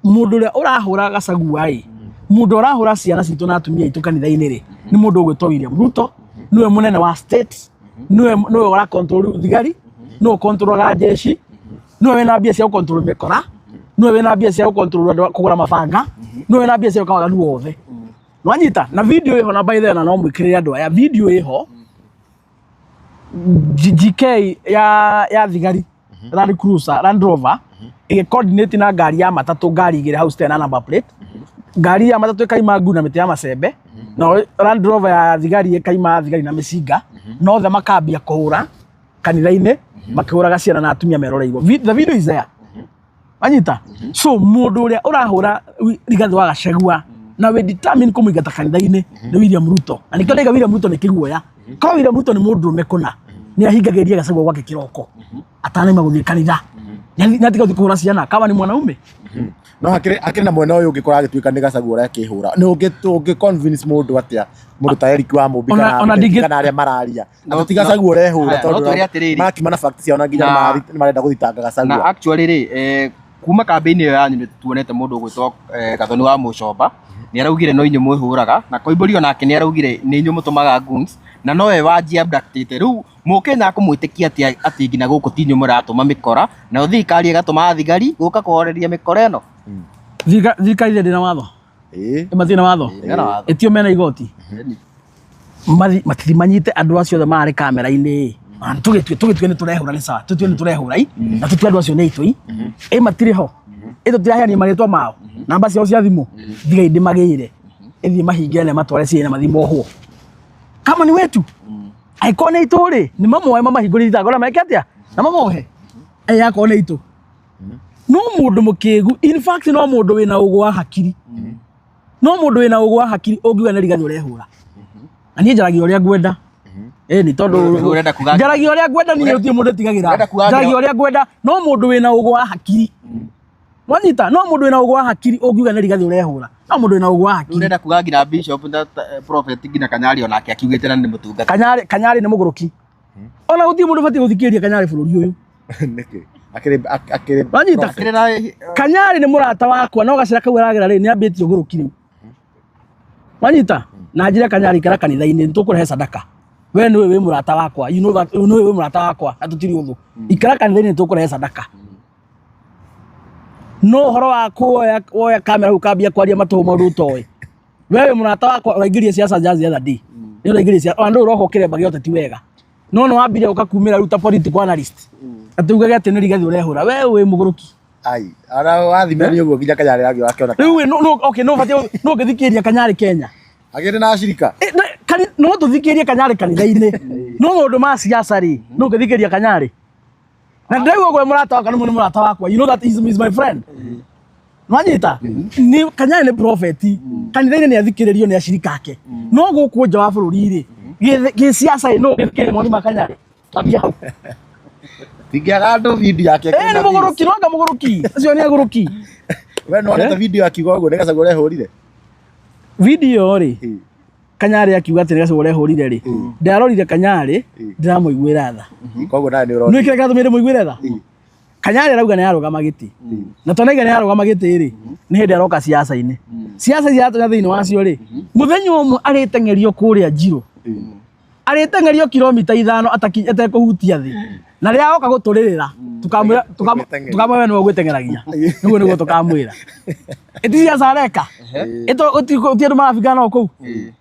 mũndũ ũrĩa ũrahũra Gachagua rĩ, mũndũ ũrahũra ciana citũ na atumia aitũ kanitha-inĩ rĩ, nĩ mũndũ ũgwĩtwo William Ruto, nĩwe mũnene wa state, nĩwe ũra control thigari, nĩwe ũkontrolaga jeshi, nĩwe wĩna mbia cia gũcontrol mĩkora, nĩwe wĩna mbia cia gũcontrol andũ a kũgũra mabanga, nĩwe wĩna mbia cia gwĩka waganu wothe. Nwanyita? Na video ĩho, na by the way, na no mwĩkĩrĩre andũ aya video ĩho GK ya thigari Land Cruiser, Land Rover ĩgĩ coordinate na ngari ya matatũ, ngari igĩrĩ hau citarĩ na number plate, ngari ya matatũ ĩkaima ngu na mĩtĩ ya macembe, na Land Rover ya thigari ĩkaima thigari na mĩcinga, na othe makambia kũhũra kanitha-inĩ makĩhũraga ciana na atumia meroreirwo. The video is there. Wanyita? So mũndũ ũrĩa ũrahũra Rigathĩ wa Gachagua na we determine kũmũingata kanitha-inĩ nĩ William Ruto. Na nĩkĩo ndaiga William Ruto nĩ kĩguoya. Korwo William Ruto nĩ mũndũrũme kũna, nĩ ahingagĩria Gachagua gwake kĩroko atanaima gũthiĩ kanitha. Nĩ atiga gũthiĩ kũhũra ciana kama ni mwanaume. No hakĩrĩ na mwena ũyũ ũngĩ kũragĩtuĩka nĩ Gachagua ũrĩa akĩhũra. Nĩ ũngĩ convince mũndũ atĩa, mũndũ ta Eric wa Mũmbi kana arĩa mararia No- Atĩ ti Gachagua ũrehũra Haya, no tondũ twĩre atĩrĩrĩ. marakima na fact ciao na nginya Na- nĩ marenda gũthitanga Na Gachagua. actually rĩ, kuma kambĩinĩ ĩyo yanyu nĩ tuonete mũndũ ũgwĩtwo Gathoni wa Mũcomba nĩ araugire no inyuĩ mwĩhũraga, na Koimbũri onake nĩ araugire nĩ inyuĩ mũtũmaga goons na nowe wanjia abductĩte. Rĩu mũkenya akũmwĩtĩkia atĩa atĩ nginya gũkũ ti inyuĩ mũratũma mĩkora, nayo thirikari ĩgatũma thigari gũka kũhoreria mĩkora ĩno? Thirikari ndĩrĩ na watho. Ĩĩ. Matirĩ na watho. Mena watho. Ĩtio mena igoti. Mathi matithi manyite andũ acio othe marĩ kamera-inĩ. Tũgĩtue nĩ tũrehũra nĩ sawa. Tũtue nĩ tũrehũra i. Na tũtue andũ acio nĩ aitũ i. Ĩ matirĩ ho. Ĩ tũtiraheanire marĩtwa mao. Namba ciao cia thimũ. Thigari ndĩmagĩre. Ĩthiĩ mahingĩre na matware ciĩ na mathiĩ mohwo. Kama ni wetu. Angĩkorwo nĩ aitũ rĩ, nĩ mamoe mamahingũrĩre thitango na meke atĩa? Na mamohe. Ĩ akorwo nĩ aitũ. No mũndũ mũkĩgu, in fact no mũndũ wĩna ũgũ wa hakiri. No mũndũ wĩna ũgũ wa hakiri ũngiuga nĩ Rigathĩ ũrehũra. Na niĩ njaragia ũrĩa ngwenda. Ĩni tondũ Rĩu ũrenda kuga- njaragia ũrĩa ngwenda niĩ gũtirĩ mũndũ ĩtigagĩra. Ũrenda kuga- Njaragia ũrĩa ngwenda no mũndũ wĩna ũgũ wa hakiri. Wanyita no mũndũ wĩna ũgũ wa hakiri ũngiuga nĩ Rigathĩ ũrehũra. No mũndũ wĩna ũgũ wa hakiri. Ũrenda kuga nginya bishop na prophet nginya Kanyari onake akiugĩte na nĩ mũtungata. Kanyarĩ Kanyarĩ nĩ mũgũrũki. Ona gũtirĩ mũndũ ũbatiĩ gũthikĩrĩria Kanyarĩ bũrũri ũyũ. Nĩkĩ? Akĩrĩ Wanyita? Akĩrĩ na Kanyarĩ nĩ mũrata wakwa no gacĩra kau aragera rĩ nĩ ambĩtie ũgũrũki rĩu. Wanyita? Na njĩre Kanyarĩ ikara kanitha-inĩ nĩ tũkũrehe sadaka. We nĩwe wĩ mũrata wakwa. You know that nĩwe wĩ mũrata wakwa na tũtirĩ ũthũ. Ikara kanitha-inĩ nĩ tũkũrehe sadaka. No ũhoro wa kuoya woya kamera hau kambia kwaria matũhũ maũndũ ũtoĩ. Wewe mũrata wakwa ũraingĩria siasa just the other day. Nĩ ũraingĩria siasa ona ndũĩ ũroka ũkĩremba gĩothe ti wega. No nĩ wambire ũkakumĩra rĩu ta political analyst. Atĩ ugage atĩ nĩ Rigathĩ ũrehũra. We wĩ mũgũrũki. Ai, ara wathimĩra nĩ ũguo nginya Kanyarĩ agĩ wakĩona. Rĩu wĩ no no okay no ũbatiĩ no ũngĩthikĩrĩria Kanyarĩ Kenya. Agĩrĩ na acirika. Eh, no tũthikĩrie Kanyarĩ kanitha-inĩ. No maũndũ ma siasa rĩ, no ũngĩthikĩrĩria Kanyarĩ. Na ndĩraigua ũguo mũrata wakwa nĩ mũrata wakwa. You know that he's my friend. Nwanyita? Nĩ Kanyarĩ nĩ prophet. Kanitha-inĩ nĩ athikĩrĩrio nĩ acirika ake. No gũkũ nja wa bũrũri rĩ, gĩsiasa rĩ, no ũngĩthikĩrĩria mawoni ma Kanyarĩ. Twambie hau. Tingĩaga andũ video yake. Eh, nĩ mũgũrũki, no anga mũgũrũki. Acio nĩ agũrũki. We no wonete video akiuga ũguo nĩ Gachagua ũrehũrire. Video rĩ, Kanyarĩ akiuga atĩ nĩ Gachagua ũrehũrire rĩ, ndarorire Kanyarĩ, ndĩramũiguĩra tha. Koguo nawe nĩ ũrona. Nĩ kĩrĩa kĩratũmire ndĩmũiguĩre tha? Kanyarĩ arauga nĩ ararũgama gĩtĩ. Na twanaiga nĩ ararũgama gĩtĩ rĩ, nĩ hĩndĩ aroka siasa-inĩ. Siasa ici aratonya thĩinĩ wacio rĩ, mũthenya ũmwe arĩteng'erio kũrĩa Njirũ. Arĩteng'erio kilomita 5 atekũhutia thĩ. Na rĩrĩa agoka gũtũrĩrĩra, tukamwĩra tukamwĩra we nĩwe ũgwĩteng'eragia. Nĩguo nĩguo tũkamwĩra. Ĩti siasa areka. Ĩto ti andũ marabingana nao kũu.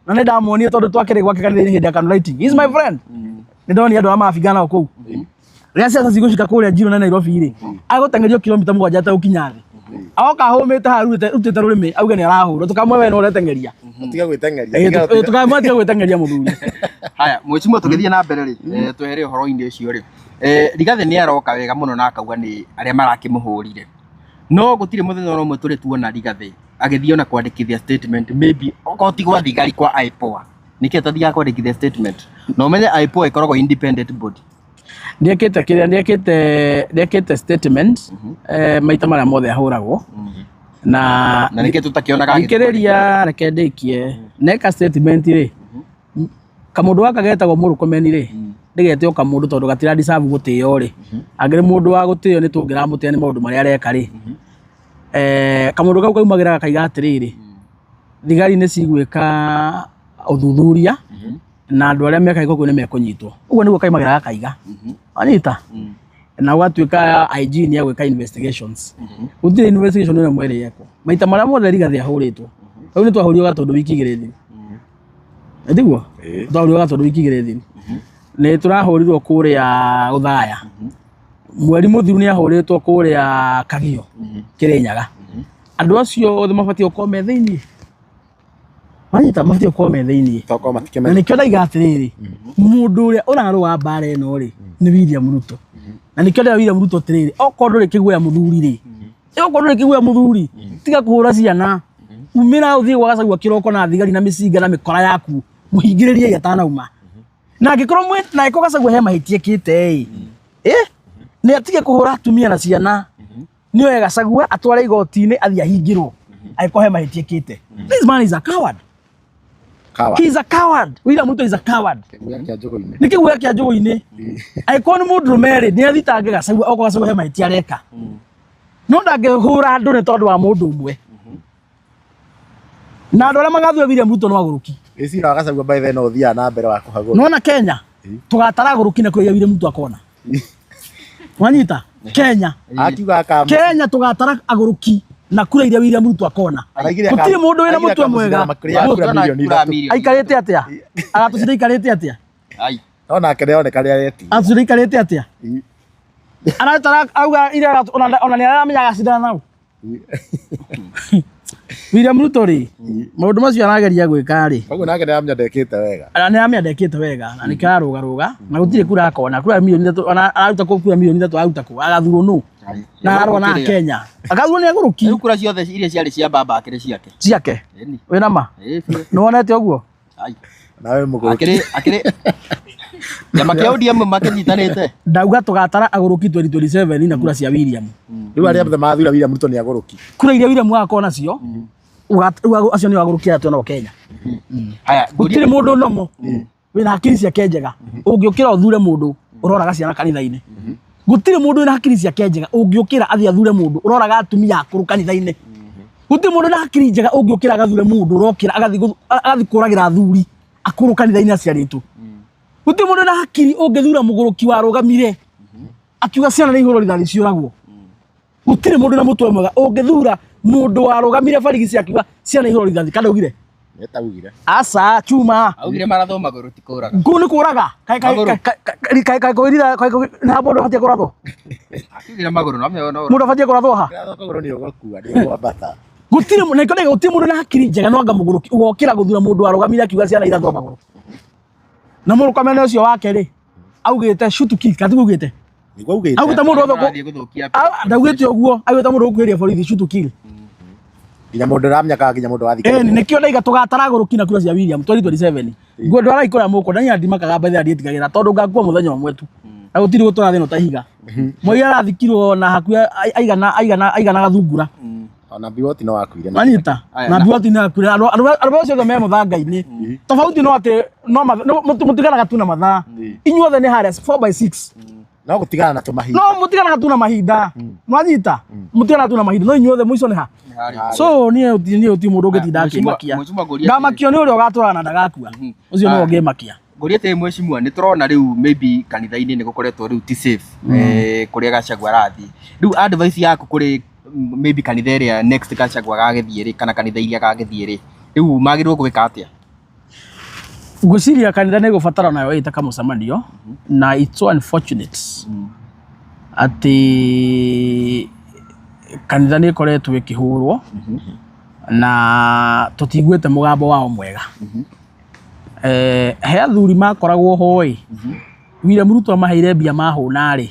Na nĩ ndamuonire tondũ twakĩrĩ gwake kanitha-inĩ hĩndĩ ya candle lighting. He is my friend. Nĩ ndonire andũ arĩa marabingana nao kũu. Rĩrĩa siasa cigũcika kũrĩa Njirũ na Nairobi rĩ, agũteng'erio kilomita 7 ategũkinya thĩ. Agoka ahũmĩte haha arutĩte rũrĩmĩ auge nĩ arahũrwo, tũkamwĩra we nĩwe ũreteng'eria. Tiga gwĩteng'eria. Tũkamwĩra tiga gwĩteng'eria mũthuri. Haya, mheshimiwa tũgĩthiĩ na mbere rĩ, twehere ũhoro-inĩ ũcio rĩ, Rigathĩ nĩ aroka wega mũno na akauga nĩ arĩa marakĩmũhũrire. No gũtirĩ mũthenya ona ũmwe tũrĩ tuona Rigathĩ agĩthiĩ ona kwandĩkithia statement maybe okorwo ti gwa thigari kwa IPOA. Nĩkĩ atathiaga kwandĩkithia statement? Na ũmenye IPOA ĩkoragwo independent body. Nĩekĩte kĩrĩa nĩekĩte nĩekĩte statement maita marĩa mothe ahũragwo na Na nĩkĩ tũtakĩonaga agĩthiĩ thikĩrĩria reke ndĩkie neka statement rĩ kamũndũ gaka getagwo Mũrkomen rĩ ndĩgete o kamũndũ tondũ gatira deserve gũtĩo rĩ angĩrĩ mũndũ wa gũtĩo nĩ tũngĩramũtĩa nĩ maũndũ marĩa areka rĩ kamũndũ kau kaumagĩra gakaiga atĩrĩrĩ thigari nĩ cigwĩka ũthuthuria na andũ arĩa mekaga gĩko kĩu nĩ mekũnyitwo. Ũguo nĩguo kaimagĩra gakaiga. Wanyita? Na gũgatuĩka IG nĩ egwĩka investigations. Gũtirĩ investigation ĩno ĩmwe ĩrĩ yekwo. Maita marĩa mothe Rigathĩ ahũrĩtwo. Rĩu nĩ twahũrirwo Gatũndũ wiki 2 thiru. Nĩ tiguo? Twahũrirwo Gatũndũ wiki 2 thiru. Nĩ tũrahũrirwo kũrĩa Othaya. Mweri mũthiru nĩ ahũrĩtwo kũrĩa Kagio, Kĩrĩnyaga. Andũ acio othe mabatiĩ gũkorwo me thĩiniĩ. Wanyita mabatiĩ gũkorwo me thĩiniĩ. Tokorwo Na matikĩmenya. nĩkĩo ndaiga atĩrĩrĩ, mũndũ ũrĩa ũrarũa mbara ĩno rĩ, nĩ William Ruto. Na nĩkĩo ndĩra William Ruto atĩrĩrĩ, okorwo ndũrĩ kĩguoya mũthuri rĩ, okorwo ndũrĩ kĩguoya mũthuri, tiga kũhũra ciana. Umĩra ũthiĩ gwa Gachagua kĩroko na thigari na mĩcinga na mĩkora yaku, mũhingĩrĩrie atanauma. Na angĩkorwo mwĩ na angĩkorwo Gachagua he mahĩtia ekĩte ĩ, nĩ atige kũhũra atumia na ciana. Nĩ oe Gachagua atware igoti-inĩ athiĩ ahingĩrwo angĩkorwo he mahĩtia ekĩte. This man is a coward. Coward. He is a coward. William Ruto is a coward. Kĩguoya kĩa njũgũ-inĩ. Nĩ kĩguoya kĩa njũgũ-inĩ. Angĩkorwo nĩ mũndũrũme rĩ, nĩ athitange Gachagua okorwo Gachagua he mahĩtia areka. No ndangĩhũra andũ nĩ tondũ wa mũndũ ũmwe. Na andũ arĩa magathura William Ruto no agũrũki. Ĩ cira wa Gachagua by the way no ũthiaga na mbere wa kũhagũrwo. Nona Kenya tũgatara agũrũki na kũrĩa William Ruto akona. Wanyita? Kenya. Akiuga akama. Kenya tũgatara agũrũki na kura iria William Ruto akona. Araigire Gũtirĩ mũndũ wĩna araigire mũtwe mwega. akamũcindana makĩria ya kura Tũrona mirioni kura 3. mirioni Aikarĩte atĩa? Agatũcinda aikarĩte atĩa? Ai. No nake nĩaroneka nĩaretigĩra. Agatũcinda aikarĩte atĩa? Aratara auga iria ona nĩ aramenya agacindana nao. William Ruto rĩ, maũndũ macio arageria gwĩka rĩ, Koguo nake nĩaramenya ndekĩte wega. nĩ aramenya ndekĩte wega na nĩkĩo ararũgarũga na gũtirĩ kura akona kura mirioni 3 ona araruta kũ kura mirioni 3 araruta kũ agathurwo nũ na ararũa na Kenya agathurwo nĩ agũrũki Rĩu kura ciothe iria ciarĩ cia baba akĩrĩ ciake. ciake Ĩni. wĩna ma Ĩ biũ. nĩ wonete ũguo Ai. Nawe mũgũrũki. Akĩrĩ akĩrĩ kĩama kĩa ODM makĩnyitanĩte. Ndauga tũgatara agũrũki 2027 na kura cia William. Rĩu arĩa othe mathura William Ruto nĩ agũrũki. Kura iria William agakorwo nacio rĩu acio nĩo agũrũki arĩa twĩnao Kenya. Haya, Gũtirĩ mũndũ nomo wĩna hakiri ciake njega ũngĩũkĩra ũthure mũndũ ũroraga ciana kanitha-inĩ. Gũtirĩ mũndũ wĩna hakiri ciake njega ũngĩũkĩra athiĩ athure mũndũ ũroraga atumia akũrũ kanitha-inĩ. Gũtirĩ mũndũ wĩna hakiri njega ũngĩũkĩra agathure mũndũ ũrokĩra agathiĩ kũragĩra athuri akũrũ kanitha-inĩ aciarĩtwo. Gũtirĩ mũndũ wĩna hakiri ũngĩthura mũgũrũki warũgamire akiuga ciana nĩ ihũrwo rithathi ciũragwo. Gũtirĩ mũndũ na mũtwe mwega ũngĩthura mũndũ warũgamire barigici akiuga ciana ihũrwo rithathi, kana augire? Nĩtaugire. Aca, chuma. Augire marathwo magũrũ ti kũraga. Kũu nĩ kũraga. Magũrũ. Na mũndũ abatie kũrathwo. Akiugire magũrũ no meo no. Mũndũ abatie kũrathwo ha? Kĩrathwo kũgũrũ nĩ ũgũkua, nĩ ũgwambata. Gũtirĩ na ikĩoneka gũtirĩ mũndũ na hakiri njega no anga mũgũrũki ũgokĩra gũthura mũndũ warũgamire akiuga ciana irathwo magũrũ. Na mũrũkamene ũcio wake rĩ, augĩte shoot to kill, kana tiguo augĩte? Nĩguo augĩte. Augĩte mũndũ wothe Arathiĩ gũthũkia. Ndaugĩte ũguo, augĩte mũndũ ũkuhĩrĩria borithi shoot to kill. Nginya mũndũ ũramenya nginya mũndũ wathiĩ. Ĩni nĩkĩo ndaiga tũgatara gũrũki na kura cia William 2027. Nguo ndwarai kũrĩa mũkwenda niĩ ndimakaga mbethe ndiĩtigagĩra tondũ ngakua mũthenya ũmwe tu. Na gũtirĩ gũtũra thĩ ĩno ta ihiga. Moi arathikirwo na hakuhĩ aigana aigana aigana gathungura. Ona Biwott no akuire. Wanyita? Aya, Na Biwott nĩ akuire. Andũ acio othe me mũthanga-inĩ. Tofauti no atĩ no mũtiganaga tu na mathaa. Inyuothe nĩ harĩa 4 by 6. No gũtigana na tũmahinda. No mũtiganaga tu na mahinda. Mwanyita? Mũtiganaga tu na mahinda. No inyuothe mũico nĩ ha? So niĩ niĩ ũti mũndũ ũngĩtinda akĩmakia. Mheshimiwa ngũria Ndamakio nĩ ũrĩa ũgatũra na ndagakua. Ũcio nĩwe ũngĩmakia. Ngũria atĩrĩ mheshimiwa, nĩ tũrona rĩu maybe kanitha-inĩ nĩ gũkoretwo rĩu ti safe kũrĩa Gachagua arathiĩ. Rĩu advice yaku kũrĩ maybe kanitha ĩrĩa next Gachagua agagĩthiĩ rĩ, kana kanitha iria agagĩthiĩ rĩ, rĩu magĩrĩirwo gwĩka atĩa? Ngwĩciria kanitha nĩ ĩgũbatara nayo ĩte kamũcemanio na it's so unfortunate atĩ kanitha nĩ ĩkoretwo ĩkĩhũrwo na tũtiguĩte mũgambo wao mwega. He athuri makoragwo ho ĩ, William Ruto amaheire mbia mahũna rĩ,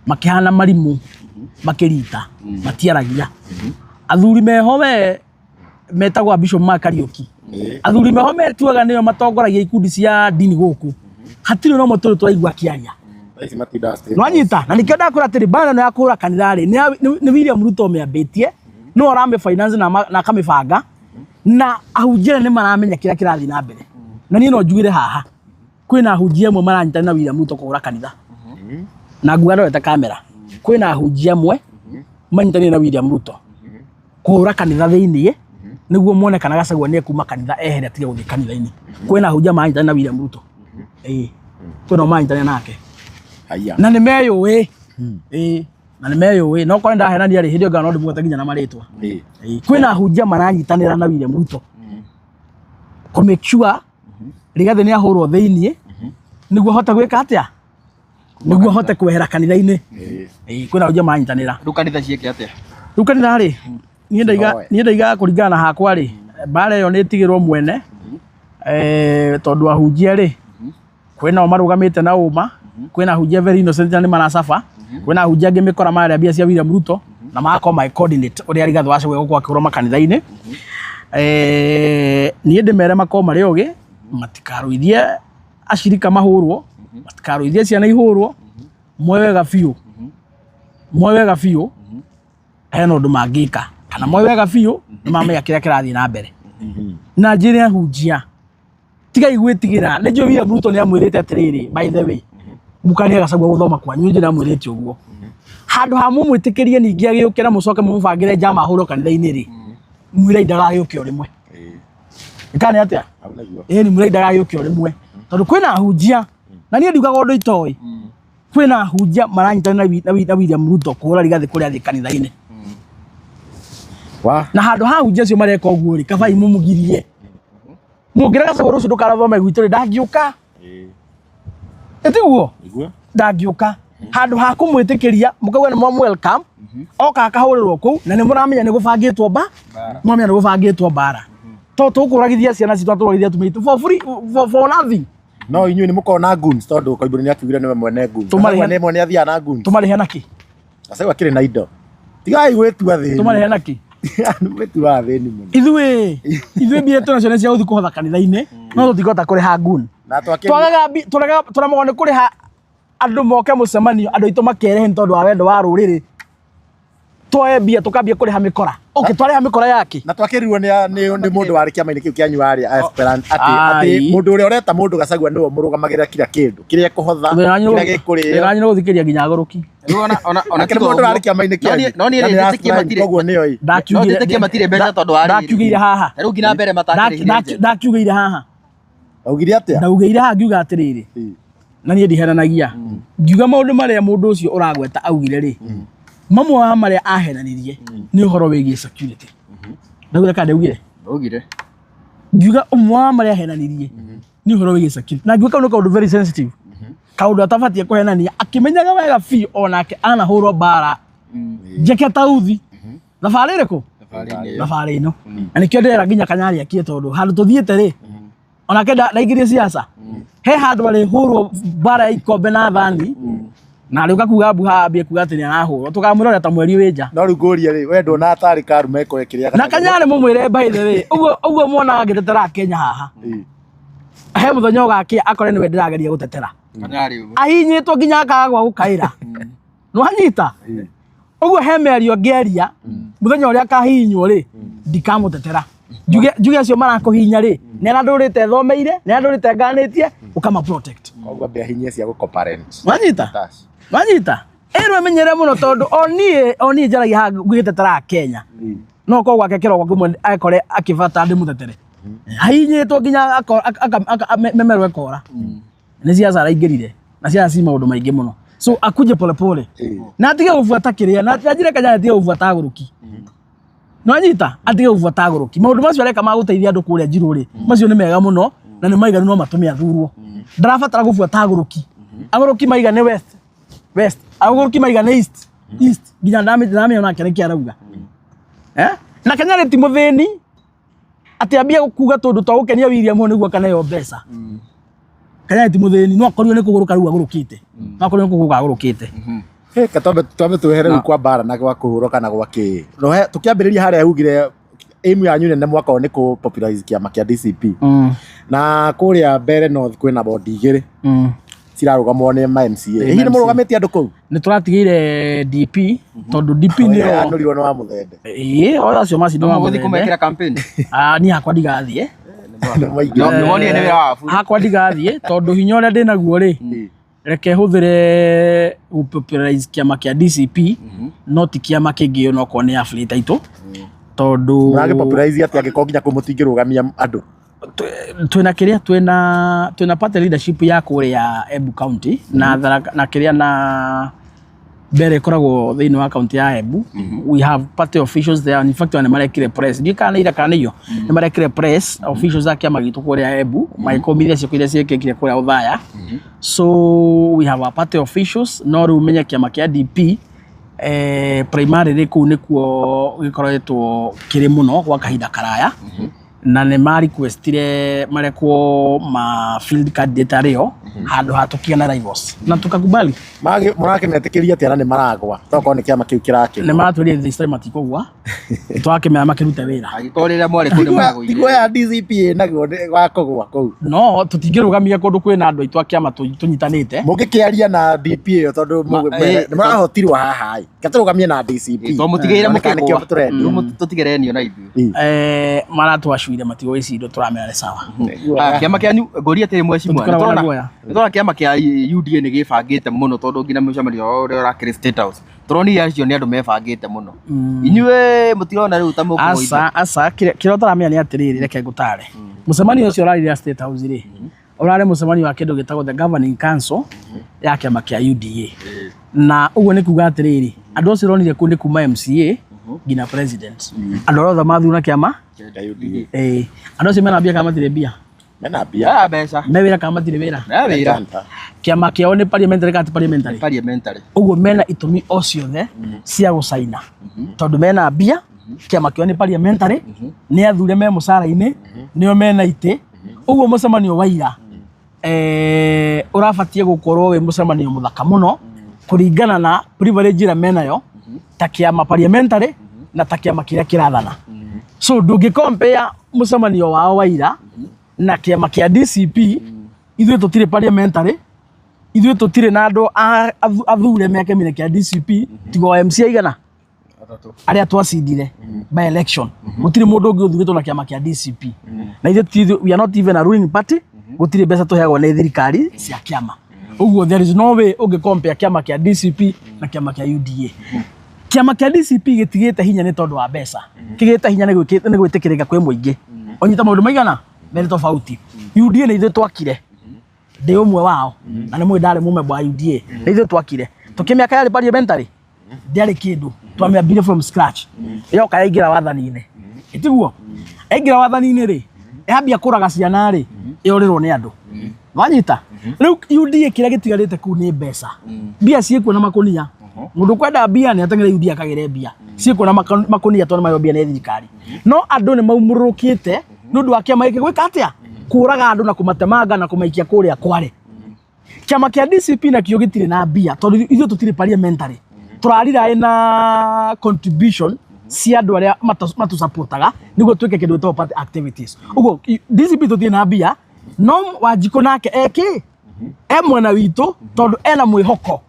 makĩhana marimũ, makĩrita, matiaragia. Athuri meho we metagwo Bishop Mark Kariuki. Athuri meho metuaga nĩo matongoragia ikundi cia ndini gũkũ. Hatirĩ na ũmwe tũrĩ tũraigua akĩaria. Ici matindaga state Nwanyita na nikĩo ndakwĩra atĩrĩ mbara ĩno ya kũhũra kanitha rĩ nĩ William Ruto ũmĩambĩtie no aramĩ finance na akamĩbanga na ahunjia nĩ maramenya kĩrĩa kĩrathiĩ na mbere na niĩ no njugĩre haha kwĩna ahunjia amwe maranyitanĩra na William Ruto kũhũra kanitha na nguga ndorete kamera kwĩna ahunjia amwe manyitanĩire na William Ruto kũhũra kanitha thĩiniĩ nĩguo mone kana Gachagua nĩ ekuma kanitha ehere atige gũthiĩ kanitha-inĩ. Kwĩna ahunjia maranyitanĩra na William Ruto. Ĩĩ. Kwĩna o maranyitanĩra nake. Haiya. Na nĩ meyũĩ. Ĩĩ. Na nĩ meyũĩ. No korwo ndahenania rĩ, hĩndĩ ĩyo ngana no ndĩmũgwete nginya na marĩtwa. Ĩĩ. Ĩĩ. Kwĩna ahunjia maranyitanĩra na William Ruto kũ make sure Rigathĩ nĩ ahũrwo thĩiniĩ nĩguo ahote gwĩka atĩa? Nĩguo ahote kwehera kanitha-inĩ. Ĩĩ, kwĩna ahunjia maranyitanĩra. Rĩu kanitha ciĩke atĩa? Rĩu kanitha rĩ, niĩ ndaiga Cihoe. niĩ ndaiga kũringana na hakwa rĩ, mbara ĩyo nĩ ĩtigĩrwo mwene tondũ ahunjia rĩ, kwĩna o marũgamĩte na ũma, kwĩna ahunjia very innocent na nĩ maracaba, kwĩna ahunjia angĩ mĩkora mararĩa mbia cia William Ruto na magakorwo magĩ coordinate ũrĩa Rigathĩ wa Gachagua egũkorwo akĩhũrwo makanitha-inĩ. Niĩ ndĩmere makorwo marĩ ogĩ, matikarũithie acirika mahũrwo, matikarũithie ciana ihũrwo, moe wega biũ, moe wega biũ hena ũndũ mangĩka kana moe wega biũ nĩ mamenya kĩrĩa kĩrathiĩ na mbere. Na njĩre ahunjia tigai gwĩtigĩra nĩ njũĩ William Ruto nĩ amwĩrĩte atĩrĩrĩ, by the way, mũkanie Gachagua gũthoma kwanyu, nĩ njũĩ nĩ amwĩrĩte ũguo. Handũ ha mũmwĩtĩkĩrie ningĩ agĩũke na mũcoke mũmũbangĩre njama ahũrwo kanitha-inĩ rĩ, mwĩrei ndagagĩũke o rĩmwe. Kana nĩ atĩa? Hau nĩguo. Ĩni mwĩrei ndagagĩũke o rĩmwe. Tondũ kwĩna ahunjia na niĩ ndiugaga ũndũ itoĩ. Kwĩna ahunjia maranyitanĩra na William Ruto kũhũra Rigathĩ kũrĩa athiĩ kanitha-inĩ. Wa. Na handũ ha ahunjia acio mareka ũguo rĩ, kabai mũmũgirie. Mũngĩra Gachagua rũciũ ndũkarathome gwitũ rĩ, ndangĩũka. Ĩtiguo? Nĩguo. Ndangĩũka. Handũ ha kũmwĩtĩkĩria mũkauga nĩ mwam welcome, oka akahũrĩrwo kũu na nĩ mũramenya nĩ gũbangĩtwo mba, mũramenya nĩ gũbangĩtwo mbara. To tũkũragithia ciana citũ tũragithia atumia aitũ for free, for nothing. No inyuĩ nĩ mũkoragwo na goons tondũ Koimbũri nĩ akiugire nĩwe mwene goons. Tũmarĩhe- Mwene mwene athiaga na goons. Tũmarĩhe nakĩ? Gachagua akĩrĩ na indo. Tigai gwĩtua thĩni. Tũmarĩhe nakĩ? Nĩ gwĩtua thĩni mũno. Ithuĩ mbia twĩnacio nĩ cia gũthiĩ kũhotha kanitha-inĩ, no tũtingĩhota kũrĩha goon. Na twakĩria Twagaga tũremagwo nĩ kũrĩha andũ moke mũcemanio, andũ aitũ makerehe nĩ tondũ wa wendo wa rũrĩrĩ. Tuoe mbia tũkambia kũrĩha mĩkora. Okay, twarĩha mĩkora yake. Na twakĩrirwo nĩ mũndũ warĩ kĩama-inĩ kĩu kĩanyu warĩ aspirant atĩ Ai. mũndũ ũrĩa ũreta mũndũ Gachagua nĩwe ũmũrũgamagĩrĩra kila kĩndũ kĩrĩa ekũhotha, kĩrĩa gĩkũrĩo. Wĩra wanyu nĩ gũthikĩrĩria nginya agũrũki. Rĩu ona Akĩrĩ tiga mũndũ ũguo. warĩ kĩama-inĩ kĩanyu. No niĩ Na nĩ njĩtĩkie aspirant, matirĩ. koguo nĩyo ĩ. No njĩtĩkie matirĩ mbeca tondũ wa rĩrĩ. Ndakiugĩire haha. Ta rĩu nginya mbere matakĩrĩhire agent. Ndakiugĩire haha. Augire atĩa? Ndaugĩire haha ngiuga atĩrĩrĩ. Ĩ. Na niĩ ndiheranagia. Ngiuga maũndũ marĩa mũndũ ũcio ũragweta augire rĩ. Mamwe wa marĩa ahenanirie nĩ ũhoro wĩgiĩ security. Ndaugire kana ndaugire? Ugire. Ngiuga ũmwe wa marĩa ahenanirie nĩ ũhoro wĩgiĩ security. Na ngiuga kau nĩ kaũndũ very sensitive. Kaũndũ atabatiĩ kũhenania akĩmenyaga wega biũ onake anahũrwo mbara njeke tauthi. Thabarĩ ĩrĩkũ? Thabarĩ-inĩ ĩyo. Thabarĩ ĩno. Na nĩkĩo ndĩrera nginya Kanyari akie tondũ handũ tũthiĩte rĩ onake ndaingĩrie siasa he handũ arĩhũrwo mbara ya ikombe na thani na arĩũka kuga mbu haha ambie kuga atĩ nĩ arahũrwo tũkamwĩrorera ta mweri wĩ nja. No rĩu ngũrie rĩ, we nduona tarĩ Karume ĩkorwo ĩkĩrĩa Na Kanyarĩ mũmwĩre by the way ũguo ũguo mwonaga ngĩtetera Kenya haha he mũthenya ũgakĩa akore nĩwe ndĩrageria gũtetera. Kanyarĩ ũguo. Ahinyĩtwo nginya akaga gwa gũkaĩra. Nĩwanyita? Ũguo he mĩario ngĩaria mũthenya ũrĩa akahihinywo rĩ ndikamũtetera. Njuge njuge acio marakũhihinya rĩ nĩ arĩa ndũrĩte thomeire nĩ arĩa ndũrĩte nganĩtie ũkama protect. Koguo ambia hinyie cia gũko parent. Wanyita? Wanyita? Ĩrwo ĩmenyere mũno tondũ o niĩ njaragia haha ngĩtetera Kenya. No korwo gwake kĩroko kĩmwe akore akĩbata ndĩmũtetere. Ahihinyĩtwo nginya memerwo ĩkora. Nĩ siasa araingĩrire na siasa ci maũndũ maingĩ mũno. So akuje polepole. Na atige gũbuata kĩrĩa na anjĩre Kanyari atige gũbuata agũrũki. Nĩwanyita? Atige gũbuata agũrũki. Maũndũ macio areka ma gũteithia andũ kũrĩa Njirũ rĩ, macio nĩ mega mũno na nĩ maiganu no matũme athurwo. Ndarabatara gũbuata agũrũki. Agũrũki maiga nĩ west, west. Agũrũki maiga nĩ east, east. Nginya ndamĩona nake nĩkĩ arauga. Eh? Na Kanyari ti mũthĩni atĩ ambie kuga tũndũ twa gũkenia William nĩguo akaneo mbeca. Kanyari ti mũthĩni no akorirwo nĩ kũgũrũka rĩu agũrũkĩte. No akorirwo nĩ kũgũrũka agũrũkĩte. Ka twambe twehere rĩu kwa mbara na gwa kũhũrwo kana gwa kĩ. No tũkĩambĩrĩria harĩa ugire aim yanyu nene mwaka ũyũ nĩ kũ popularize kĩama kĩa DCP. Na kũrĩa Mbere North kwĩna bondi igĩrĩ cirarũgamwo nĩ ma MCA. Hihi nĩ mũrũgamĩtie andũ kũu? Nĩ tũratigĩire DP tondũ DP nĩyo Anũrirwo nĩ wa Mũthembe. Ĩĩ, o acio macindwo wa Mũgũthiĩ Mũthembe. kũmekĩra campaign. Ah, niĩ hakwa ndigathiĩ. Nĩ maingĩ. Nĩ wonire nĩ wĩra wa buri. Hakwa ndigathiĩ tondũ hinya ũrĩa ndĩnaguo rĩ reke hũthĩre gũ popularize kĩama kĩa DCP no ti kĩama kĩngĩ onokorwo nĩ affiliate aitũ tondũ Mũragĩ popularize atĩa angĩkorwo nginya kũu mũtingĩrũgamia andũ? Twĩna kĩrĩa twĩna party leadership ya kũrĩa Embu County na Tharaka na kĩrĩa na mbere ĩkoragwo thĩinĩ wa county ya Embu. We have party officials there, in fact nĩ marekire press, ndiũĩ kana nĩ ira kana nĩ iyo, nĩ marekire press officials a kĩama gitũ kũrĩa Embu magĩkũmithia ciĩko iria ciĩkĩkire kũrĩa Othaya. So we have our party officials, no rĩu menye kĩama kĩa DP primarily kũu nĩkuo gĩkoretwo kĩrĩ mũno gwa kahinda karaya na nĩ ma requestire marekwo ma field candidate arĩo handũ ha tũkĩgĩa na rivals na tukakubali. Mũrakĩmetĩkĩria atĩa na nĩ maragwa tokorwo nĩ kĩama kĩu kĩrakĩgwa? Nĩ maratwĩrire this time matikũgwa, twakĩmera makĩrute wĩra. Angĩkorwo rĩrĩa mwarĩ kũu nĩ maragũire. Tiguo ya DCP ĩnaguo wa kũgwa kũu. No tũtingĩrũgamia kũndũ kwĩna andũ aitũ a kĩama tũnyitanĩte. Mũngĩkĩaria na DP ĩyo tondũ nĩ marahotirwo haha ĩ. Reke tũrũgamie na DCP. Twamũtigĩire Nĩkĩo mũkĩgwa. tũrendio. Rĩu tũtigerenio na ithuĩ. Maratwacuire matigũgĩcindwo tũramera nĩ sawa. Ah, kĩama kĩanyu ngũria atĩrĩ mheshimiwa, Tũtikoragwo na guoya. nĩtũrona kĩama kĩa UDA nĩ gĩbangĩte mũno tondũ nginya mũcemanio wao ũrĩa ũrakĩrĩ State House tũronire acio nĩ andũ mebangĩte mũno. Inyuĩ mũtirona rĩu ta mũkũgũithio? Aca aca, kĩrĩa ũtaramenya nĩ atĩrĩrĩ, reke ngũtare. Mũcemanio ũcio ũrarire State House rĩ, ũrarĩ mũcemanio wa kĩndũ gĩtagwo the governing council ya kĩama kĩa UDA. Na ũguo nĩ kuga atĩrĩrĩ, andũ acio ũronire kũu nĩ kuma MCA nginya president. Andũ arĩa othe mathurwo na kĩama UDA. Andũ acio mena mbia kana matirĩ mbia? Mena mbia. Ah, mbeca. Me wĩra kana matirĩ wĩra? Me wĩra. Kĩama kĩao nĩ parliamentary kana ti parliamentary? Parliamentary. Ũguo mena itũmi o ciothe cia gũcaina tondũ mena mbia, kĩama kĩao nĩ parliamentary, nĩ athure me mũcara-inĩ, nĩo mena itĩ. Ũguo mũcemanio wa ira ũrabatiĩ gũkorwo wĩ mũcemanio mũthaka mũno kũringana na privilege ĩrĩa menayo ta kĩama parliamentary na ta kĩama kĩrĩa kĩrathana. So ndũngĩ compare mũcemanio wao wa ira na kĩama kĩa DCP. Ithuĩ tũtirĩ parliamentary, ithuĩ tũtirĩ na andũ athure me kĩama kĩa DCP tiga o MCA igana arĩa twacindire by election. Gũtirĩ mũndũ ũngĩ ũthurĩtwo na kĩama kĩa DCP na ithuĩ we are not even a ruling party. Gũtirĩ mbeca tũheagwo nĩ thirikari cia kĩama. Ũguo there is no way ũngĩ compare kĩama kĩa DCP na kĩama kĩa UDA. Kĩama kĩa DCP gĩtigĩte hinya nĩ tondũ wa mbeca, kĩgĩte hinya nĩ gwĩtĩkĩrĩka kwĩ mũingĩ. Ũnyita maũndũ maigana merĩ tofauti. UDA nĩ ithuĩ twakire, ndĩ ũmwe wao na nĩ mũĩ ndarĩ mũmemba wa UDA, nĩ ithuĩ twakire tũkĩmĩaka yarĩ parliamentary. Ndĩarĩ kĩndũ, twamĩambirie from scratch. Yoka yaingĩra wathani-inĩ, ĩtiguo yaingĩra wathani-inĩ rĩ, yambia kũraga ciana rĩ, yorĩrwo nĩ andũ. Wanyita? Rĩu UDA kĩrĩa gĩtigarĩte kũu nĩ mbeca. Mbia ciĩkuo na makũnia. Mũndũ kwenda mbia nĩ ateng'ere UDA akagĩre mbia. Ciĩkuo na makũnia tondũ nĩ mbia nĩ thirikari. No andũ nĩ maumũrũkĩte nĩ ũndũ wa kĩama gĩkĩ gwĩka atĩa? Kũraga andũ na kũmatemanga na kũmaikia kũrĩa kware. Kĩama kĩa DCP nakĩo gĩtirĩ na mbia tondũ ithuĩ tũtirĩ parliamentary. Tũrarira na contribution cia andũ arĩa matũsupportaga nĩguo twĩke kĩndũ gĩtagwo party activities. Ũguo DCP tũtirĩ na mbia, no Wanjikũ nake eki e mwena witũ tondũ ena mwĩhoko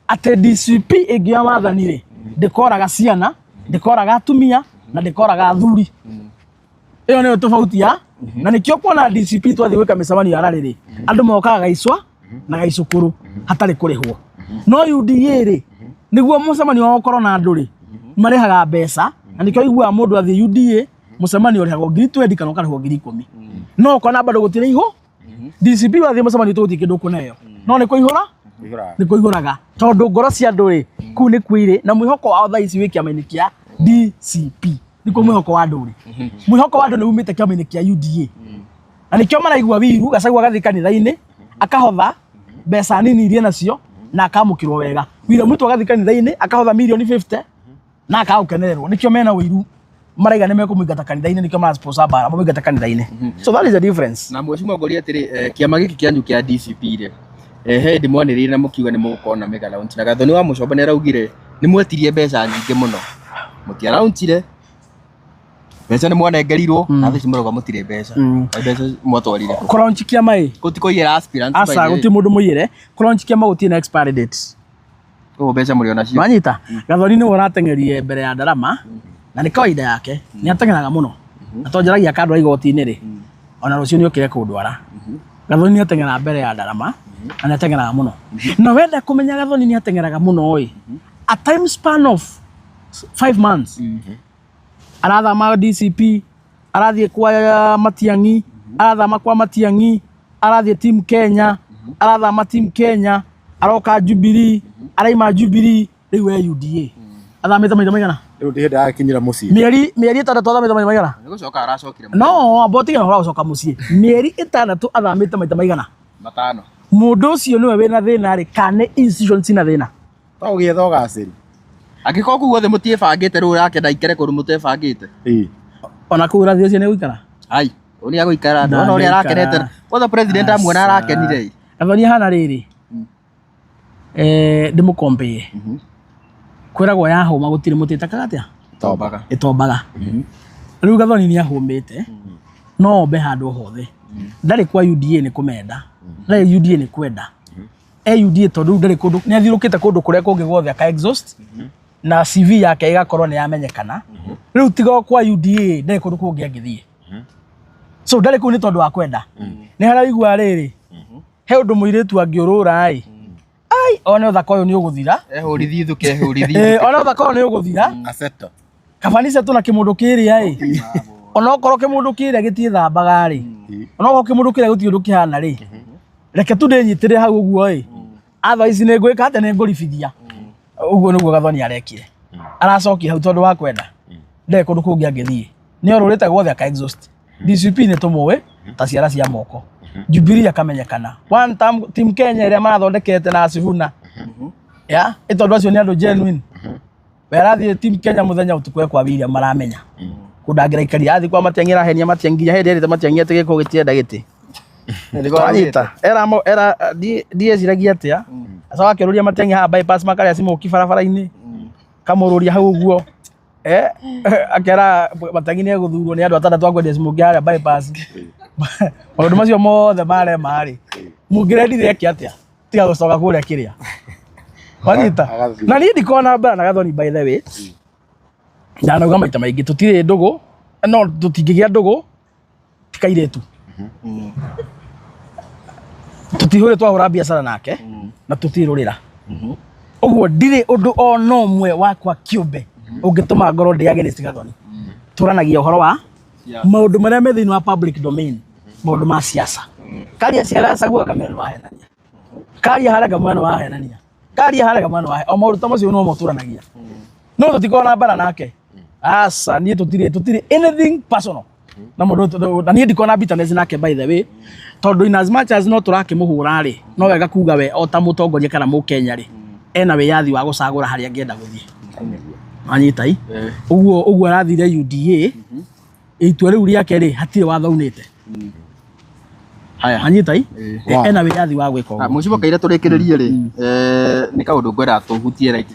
atĩ DCP ĩngĩoya wathani rĩ, ndĩkoraga ciana, ndĩkoraga atumia na ndĩkoraga athuri. Ĩyo nĩyo tofauti ya na nĩkĩo kuona DCP twathiĩ gwĩka mĩcemanio ya rally rĩ, andũ mokaga gaicwa na gaicũkũrũ hatarĩ kũrĩhwo. No UDA rĩ, nĩguo mũcemanio wao ũkorwo na andũ rĩ, marĩhaga mbeca, na nĩkĩo iguaga mũndũ athiĩ UDA mũcemanio ũrĩhagwo 20,000 kana ũkarĩhwo 10,000. No ũkona bado gũtirĩ ihũ. DCP wathiĩ mũcemanio tũgũthiĩ kĩndũ ũkũneo, no nĩ kũihũra nĩ kũihũraga tondũ ngoro cia andũ rĩ kũu nĩ kuo irĩ, na mwĩhoko wao thaa ici wĩ kĩama-inĩ kĩa DCP. Nĩkuo mwĩhoko wa andũ ũrĩ. Mwĩhoko wa andũ nĩ umĩte kĩama-inĩ kĩa UDA, na nĩkĩo maraigua wiru. Gachagua agathiĩ kanitha-inĩ akahotha mbeca nini iria nacio na akamũkĩrwo wega. William Ruto agathiĩ kanitha-inĩ akahotha mirioni 50 na akagũkenererwo. Nĩkĩo mena ũiru, maraiga nĩ mekũmũingata kanitha-inĩ, nĩkĩo mara sponsor mbara mamũingate kanitha-inĩ. So that is the difference. Na mheshimiwa, ngoria atĩrĩ, kĩama gĩkĩ kĩanyu kĩa DCP rĩ, he hĩndĩ mwanĩrĩire na mũkiuga nĩ mũgũkorwo na mega launch, na Gathoni wa Mũcomba nĩ araugire nĩ mwetirie mbeca nyingĩ mũno, mũtiaraunchire mbeca, nĩ mwanengerirwo, na thaa ici mũrauga mũtirĩ mbeca. Na mbeca mwatwarire kũ? Kũlaunch kĩama ĩ? Gũtikũiyĩra aspirants, by Aca, the way. gũtirĩ mũndũ mũiyĩre. Kũlaunch kĩama gũtirĩ na expiry date. Koguo mbeca mũrĩ onacio. Wanyita? Gathoni nĩwe ũrateng'erie mbere ya Ndarama, na nĩ kawaida yake, nĩ ateng'eraga mũno, na tonjaragia akandwara igoti-inĩ rĩ, ona rũciũ nĩ okire kũndwara. Gathoni nĩ ateng'eraga mbere ya Ndarama na nĩ ateng'eraga mũno. Na wenda kũmenya Gathoni nĩ ateng'eraga mũno ĩ, a time span of 5 months arathama DCP, arathiĩ kwa Matiang'i, arathama kwa Matiang'i, arathiĩ Team Kenya, arathama Team Kenya, aroka Jubilee, araima Jubilee, rĩu e UDA. Athamĩte maita maigana? Rĩu ndĩ hĩndĩ arakinyĩra mũciĩ. Mĩeri 6 athamĩte maita maigana? Nĩ gũcoka aracokire. No amba ũtige ũhoro wa gũcoka mũciĩ. Mĩeri 6 athamĩte maita maigana? 5. Mũndũ ũcio nĩwe wĩna thĩna rĩ, kana nĩ institution cina thĩna? To ũgĩetha ũgacĩru. Angĩkorwo kũu guothe mũtiĩbangĩte, rĩu ũrakenda aikare kũndũ mũtebangĩte? Ĩĩ. Ona kũu ũrathiĩ ũcio nĩ gũikara? Ai, ũyũ nĩ agũikara, ndona ũrĩa arakenete kwanza president amuona arakenire ĩ. Gathoni ahana rĩrĩ, ndĩmũkompĩe, kwĩragwo yahũma gũtirĩ mũtĩ ĩtakaga atĩa? Tombaga. Ĩtombaga. Rĩu Gathoni nĩ ahũmĩte, no ombe handũ o hothe. Ndarĩ kwa UDA nĩ kũmenda, ndarĩ UDA nĩ kwenda, e UDA tondũ rĩu ndarĩ kũndũ, nĩ athiũrũkĩte kũndũ kũrĩa kũngĩ guothe aka exhaust na CV yake ĩgakorwo nĩ yamenyekana. Rĩu tiga o kwa UDA ndarĩ kũndũ kũngĩ angĩthiĩ. So ndarĩ kũu nĩ tondũ wa kwenda. Nĩ harĩa ũiguaga rĩrĩ, he ũndũ mũirĩtu angĩũrũra ĩ, ai, one ũthaka ũyũ nĩ ũgũthira. Ehũrithie ithũke, ehũrithie. One ũthaka ũyũ nĩ ũgũthira. Aceto. Kabanice tuna kĩmũndũ kĩrĩa ĩ, onokorwo kĩmũndũ kĩrĩa gĩtiĩthambaga rĩ, onokorwo kĩmũndũ kĩrĩa gũtirĩ ũndũ kĩhana rĩ, reke tu ndĩnyitĩrĩre hau ũguo ĩ, otherwise nĩ ngwĩka atĩa? Nĩ ngũribithia. Ũguo nĩguo Gathoni arekire, aracokia hau tondũ wa kwenda. Ndarĩ kũndũ kũngĩ angĩthiĩ, nĩ orũrĩte guothe aka exhaust. DCP nĩ tũmũĩ ta ciara cia moko, Jubilee akamenyekana one time, Team Kenya ĩrĩa marathondekete na Sifuna ya ĩ, tondũ acio nĩ andũ genuine. We arathiĩ Team Kenya mũthenya ũtukũ ekwa William, maramenya kũndũ angĩraikaria. Athiĩ kwa Matiang'i arahenia Matiang'i, nginya hĩndĩ erĩte Matiang'i atĩ gĩkũ gĩtienda gĩtĩ. Twanyita era era ndieciragia atĩa, acoka akĩũrũria Matiang'i haha bypass, makarĩa smoky barabara-inĩ, kamũrũria hau ũguo, akera Matiang'i nĩ egũthurwo nĩ andũ atandatũ a kwendia smoky harĩa bypass. Maũndũ macio mothe marema rĩ, mũngĩrendire eke atĩa tiga gũcoka kũrĩa kĩrĩa wanyita? Agathiĩ. Na niĩ ndikona mbara na Gathoni, by the way. Ndanauga maita maingĩ tũtirĩ ndũgũ, no tũtingĩgĩa ndũgũ ti kairĩtu. Tũtihũrĩ twahũra biacara nake na tũtirũrĩra ũguo. Ndirĩ ũndũ ona ũmwe wakwa kĩũmbe ũngĩtũma ngorwo ndĩ against Gathoni. Tũranagia ũhoro wa maũndũ marĩa me thĩinĩ wa public domain, maũndũ ma siasa. Karia cia Gachagua ngamera nĩ wahenania, karia harĩa ngamwĩra nĩ wahenania. Karia harega mwena wa o maũndũ ta macio no motũranagia. No tũtikoragwo na mbara nake. Aca niĩ tũtirĩ anything personal. Na mũndũ na niĩ ndikoragwo na bitterness nake, by the way. Tondũ in as much as no tũrakĩmũhũra rĩ, no wega kuga we o ta mũtongoria kana mũkenya rĩ, ena wĩyathi wa gũcagũra harĩa angĩenda gũthiĩ. Anyita i. Ũguo arathire UDA, itua rĩu rĩake rĩ, hatirĩ watho unĩte. Haya. Anyita i. Wow. Ena wĩyathi wa gwĩka ũguo. Mũcibo kaira tũrĩkĩrĩrie rĩ, nĩ kaũndũ ngwenda tũhutie right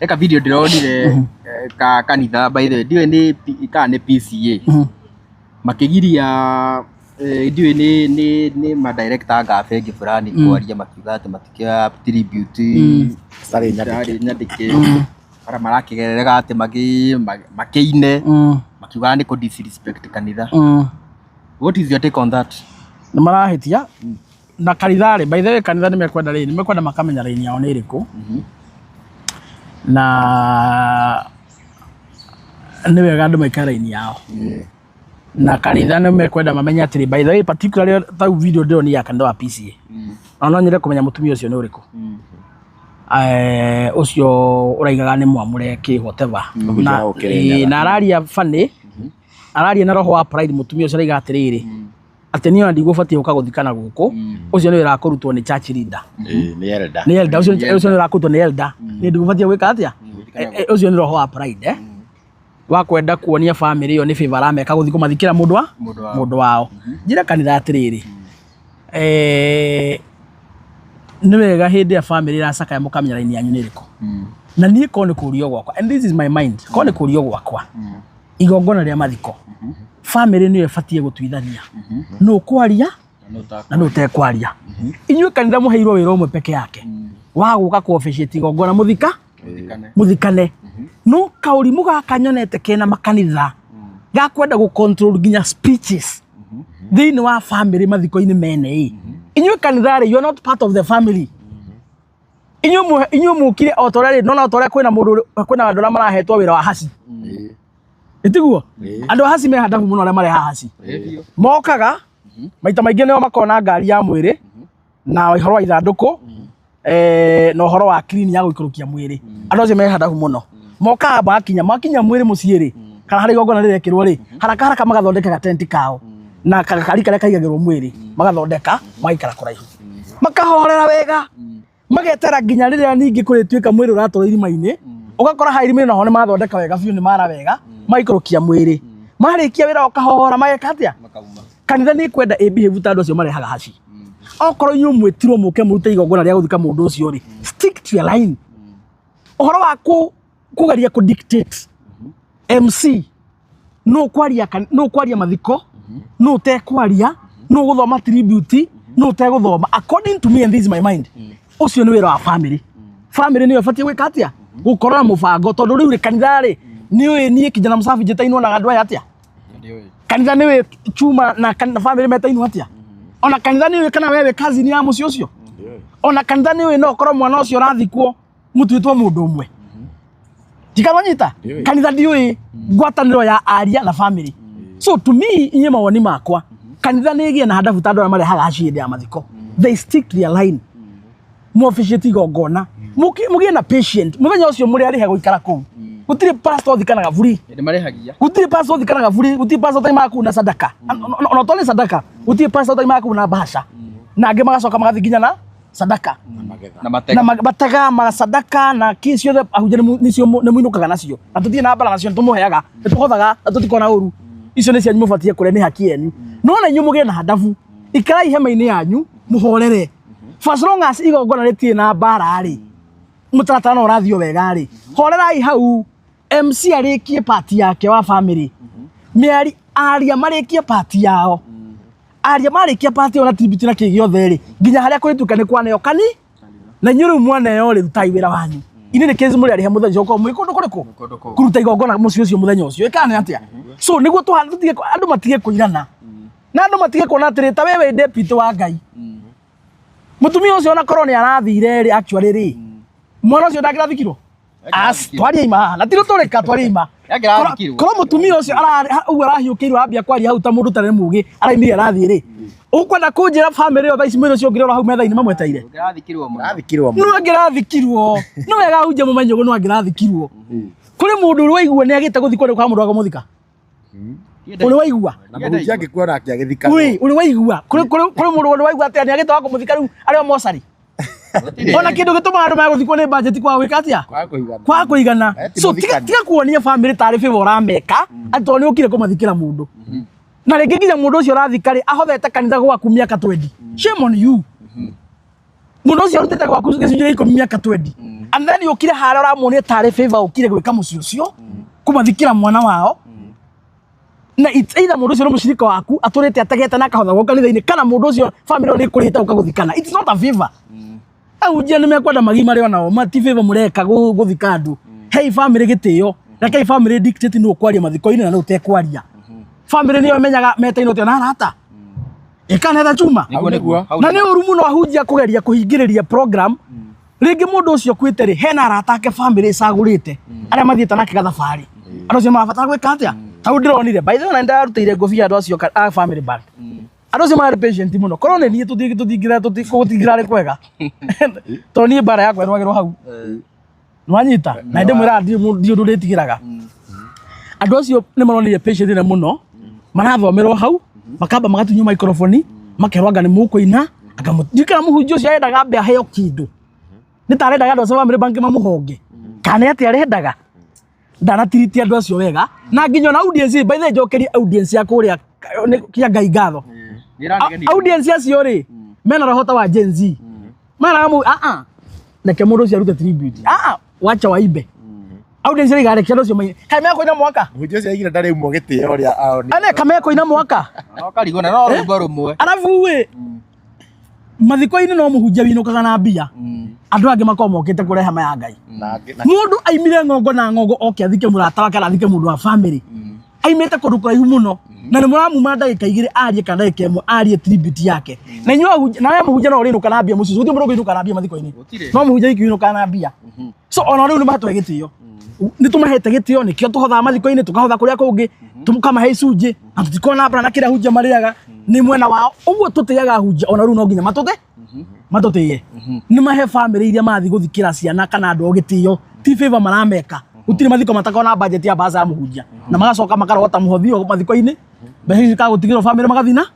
he ka video ndĩronire ka kanitha, by the way ndiũĩ nĩ kana nĩ PCA makĩgiria, ndiũĩ nĩ madirector anga bengi fulani kwaria, makiuga atĩ matikĩoya tribute Citarĩ nyandĩke. citarĩ nyandĩke, ara marakĩgererega atĩ makĩine, makiugaga nĩ kũ disrespect kanitha. What is your take on that? Nĩ marahĩtia na kanitha rĩ, by the way, kanitha nĩ mekwenda rĩ, nĩ mekwenda makamenya raini yao nĩ ĩrĩkũ, na nĩ wega andũ maikare raini yao, na kanitha nĩ mekwenda mamenye atĩrĩ, by the way, particularly tau video ndĩronire ya kanitha wa PCA, na no nyende kũmenya mũtumia ũcio nĩ ũrĩkũ, ũcio ũraigaga nĩ mwamũre kĩ whatever, na, Ũkĩrĩ Nyaga. na araria funny, araria na roho wa pride. Mũtumia ũcio araiga atĩrĩrĩ, atĩ niĩ ona ndigũbatiĩ gũka gũthikana gũkũ, ũcio nĩ wĩra kũrutwo nĩ church leader. Nĩ elder. Nĩ elder ũcio, ũcio nĩ ũrakũrutwo nĩ elder, niĩ ndigũbatiĩ gwĩka atĩa. Ũcio nĩ roho wa pride, wa kwenda kuonia family ĩyo nĩ favor arameka gũthiĩ kũmathikĩra mũndũ wa Mũndũ wao. Mũndũ wao. Njĩra kanitha atĩrĩrĩ, nĩ wega hĩndĩ ĩrĩa family ĩracakaya mũkamenya raini yanyu nĩ ĩrĩkũ. Na niĩ korwo nĩ kũrio gwakwa, and this is my mind, korwo nĩ kũrio gwakwa, igongona rĩa mathiko, family nĩyo ĩbatiĩ gũtuithania nũ kwaria na nũ ũtekwaria. Inyuĩ kanitha mũheirwo wĩra ũmwe peke yake wa gũka kũ officiate igongona, mũthika mũthikane. No kaũrimũ gaka nyonete kena makanitha gakwenda gũ control nginya speeches thĩinĩ wa family mathiko-inĩ mene ĩ. Inyuĩ kanitha rĩ, you are not part of the family. Inyuĩ mũkire o ta ũrĩa rĩ, nona o ta ũrĩa kwĩna mũndũ kwĩna andũ arĩa marahetwo wĩra wa haci, ĩtiguo? Andũ a haci me handabu mũno, arĩa mareha haci mokaga maita maingĩ nĩo makoragwo na ngari ya mwĩrĩ na ũhoro wa ithandũkũ, na ũhoro wa clean ya gũikũrũkia mwĩrĩ. Andũ acio me handabu mũno, mokaga makinya makinya mwĩrĩ mũciĩ rĩ, kana harĩa igongona rĩrekĩrwo rĩ, haraka haraka magathondeka gatenti kao na gakari karĩa kaigagĩrwo mwĩrĩ, magathondeka, magaikara kũraihu, makahorera wega, magetera nginya rĩrĩa ningĩ kũrĩtuĩka mwĩrĩ ũratwarwo irima-inĩ. Ũgakora ha irima-inĩ naho nĩ mathondeka wega biũ, nĩ mara wega, magaikũrũkia mwĩrĩ, marĩkia wĩra ũkahohora, mageka atĩa? Kanitha nĩ kwenda ĩ behave ta andũ acio marehaga haci. Okorwo inyuĩ mwĩtirwo mũke mũrute igongona rĩa gũthika mũndũ ũcio rĩ, stick to your line. Ũhoro wa kũgeria kũ dictate MC nũ kwaria, nũ kwaria mathiko, nũ ũtekwaria, nũ gũthoma tribute, nũ ũtegũthoma, according to me, and this is my mind, ũcio nĩ wĩra wa family. Family nĩyo ĩbatiĩ gwĩka atĩa? Gũkorwo na mũbango, tondũ rĩu rĩ, kanitha rĩ, nĩ ũĩ niĩ kijana msafi njĩtainwo na andũ aya atĩa? Kanitha nĩ wĩ chuma na family metainwo atĩa? Ona kanitha nĩ ũĩ kana we wĩ cousin ya mũciĩ ũcio? Ona kanitha nĩ ũĩ no ũkorwo mwana ũcio ũrathikwo mũtuĩtwo mũndũ ũmwe? Ndikamanyita. Kanitha ndiũĩ ngwatanĩro ya aria na family. So to me, inyuĩ, mawoni makwa, kanitha nĩ ĩgĩe na handabu ta andũ arĩa marehaga haci hĩndĩ ya mathiko. They stick to their line, muofficiate igongona, mũgĩe na patient mũthenya ũcio mũrĩ arĩhe gũikara kũu. Gũtirĩ pastor ũthikanaga buri. Nĩ marĩhagia. Gũtirĩ pastor ũthikanaga buri, gũtirĩ pastor ũtaimaga kũu na sadaka. Ona to nĩ sadaka, gũtirĩ pastor ũtaimaga kũu na bahasha, na angĩ magacoka magathiĩ nginya na sadaka na matega. Na matega masadaka na kĩ ciothe ahunjia nĩcio nĩ mũinũkaga nacio, na tũtirĩ na mbara nacio, nĩ tũmũheaga, nĩ tũhothaga na tũtikona ũru. Icio nĩ cianyu, mũbatiĩ kũrĩa, nĩ haki yenyu. No na inyuĩ mũgĩe na handabu, ikarai hema-inĩ yanyu mũhorere. For as long as igongona rĩtirĩ na mbara rĩ, mũtaratara no ũrathiĩ o wega rĩ, horerai hau. MC arĩkie part yake wa family, mĩari aria marĩkie part yao, aria marĩkia part yao na tribute na kĩ gĩothe rĩ, nginya harĩa kũrĩtuĩka nĩ kwaneo kani na inyuĩ rĩu mwaneo rĩ, rutai wĩra wanyu. Inĩ nĩ kĩzi mũrĩ arĩhe mũthenya ũcio ũkorwo mwĩ kũndũ kũrĩkũ Kũndũ kũu. Kũruta igongona mũciĩ ũcio mũthenya ũcio ĩkana atĩa. So nĩguo tũtige andũ matige kũirana na andũ matige kuona atĩrĩ ta we wĩ deputy wa Ngai. Mũtumia ũcio ona korwo nĩ arathire rĩ, actually rĩ, mwana ũcio ndangĩrathikirwo. As twarie ima haha na ti rũtũrĩka, twarie ima. Ndangĩrathikirwo. Korwo mũtumia ũcio ũguo arahiũkĩirwo, arambia kwaria hau ta mũndũ ũtarĩ mũgĩ, araimire arathiĩ rĩ. Ũkwenda kũnjĩra bamĩrĩ ĩyo thaa ici mwĩrĩ ũcio ũngĩrora hau metha-inĩ mamweteire? Ũngĩrathikirwo mũno. Athikirwo Nũ angĩrathikirwo? Nĩ wega ahunjia mũmenye ũguo nũ angĩrathikirwo. Kũrĩ mũndũ ũrĩ waigua nĩ agĩte gũthikwo nĩ kwaga mũndũ wa kũmũthika? Ũrĩ waigua? Na mũhunjia angĩkua nake agĩthikagwo. Ui, ũrĩ waigua? Kũrĩ kũrĩ kũrĩ mũndũ ũrĩ waigua atĩ nĩ agĩte wa kũmũthika rĩu arĩ o mocarĩ? Ona kĩndũ gĩtũmaga andũ mage gũthikwo nĩ budget kwaga gwĩka atĩa? Kwaga kũigana. Kwaga kũigana. Eh, ti So tiga mũthikani. tiga kuonia bamĩrĩ tarĩ favor ũrameka atĩ tondũ nĩ ũkire kũmathikĩra mũndũ. Na rĩngĩ nginya mũndũ ũcio ũrathika rĩ ahothete kanitha gwaku mĩaka 20. Shame on you. Mũndũ ũcio arutĩte gwaku gĩcunjĩ gĩa ikũmi mĩaka 20. And then ũkire harĩa ũramuonia tarĩ favor ũkire gwĩka mũciĩ ũcio kũmathikĩra mwana wao. Na it's either mũndũ ũcio nĩ mũcirika waku atũrĩte ategete na akahotha gũka kanitha-inĩ kana mũndũ ũcio family ĩyo nĩ ĩkũrĩhĩte gũka gũthikana. It's not a favor. Ahunjia nĩ mekwenda magimare onao ma ti favor mũreka gũthika andũ. Hei family gĩtĩo. Rekei family dictate nũ ũkwaria mathiko-inĩ na nũ ũtekwaria. Family nĩyo ĩmenyaga metainwo atĩa na arata. Ĩkanetha chuma. Nĩguo nĩguo. Hau Na nĩ ũru mũno ahunjia kũgeria kũhingĩrĩria program. Rĩngĩ mũndũ ũcio ũkuĩte rĩ hena arata ake family ĩcagũrĩte arĩa mathiĩte nake gathabarĩ. Andũ acio marabatara gwĩka atĩa? Tau ndĩronire by the way ona nĩndarutĩire ngũbia andũ acio a family bank. Andũ acio marĩ patient mũno. Korwo nĩ niĩ tũtingĩrarĩ kwega. Tondũ niĩ mbara yakwa ĩrwagĩrwo hau. Nĩwanyita? Na ndĩmwĩraga ndirĩ ũndũ ndĩtigĩraga. Andũ acio nĩ maronire patient nene mũno. Marathomerwo hau, makamba magatunywo microphone, makerwo anga nĩ mũkũina, anga ndiũĩ kana mũhunjia ũcio arendaga ambe aheo kĩndũ. Nĩ ta arendaga andũ acio a family bank mamũhonge. Kana nĩ atĩa arendaga? Ndanatiriti andũ acio wega. Na nginya ona audience, by the way njokerie audience ya kũrĩa kĩa Ngai ngatho. Audience acio rĩ, mena roho ta wa Gen Z. Meraga a a reke mũndũ ũcio arute tribute. A a wacha waimbe. Audience rĩ reke andũ acio maine. Kaĩ mekũina mwaka? Mũhunjia ũcio aigire ndarĩ umwo gĩtĩo ũrĩa aonire. Ane kamekũina mwaka? No karigwo na no rwĩmbo rũmwe. Arabu ĩ mathiko-inĩ no mũhunjia winũkaga na mbia. Andũ angĩ makoragwo mokĩte kũrehe hema ya Ngai. Mũndũ aimire ng'ongo na ng'ongo oke athike mũrata wake kana athike mũndũ wa family. Aimĩte kũndũ kũraihu mũno. Na nĩ mũramuma ndagĩka igĩrĩ arie kana ndagĩka ĩmwe arie tribute yake. Na inyuĩ ahunjia, na we mũhunjia no ũrĩinũka na mbia mũciĩ. Gũtirĩ mũndũ ũngĩinũka na mbia mathiko-inĩ. No mũhunjia wiki ũinũkaga na mbia. So ona rĩu nĩ matũhe gĩtĩo. Nĩ tũmahete gĩtĩo nĩkĩo tũhothaga mathiko-inĩ tũkahotha kũrĩa kũngĩ tũkamahe icunjĩ na tũtikoragwo na mbara na kĩrĩa ahunjia marĩaga nĩ mwena wao. Ũguo tũtĩaga ahunjia ona rĩu no nginya matũte matũtĩe. Nĩ mahe family iria marathiĩ gũthikĩra ciana kana andũ ao gĩtĩo ti favor marameka. Gũtirĩ mathiko matakoragwo na budget ya mbaca ya mũhunjia na magacoka makarogota mũhothi ũyũ mathiko-inĩ mbeca ici cikagũtigĩrwo family magathiĩ na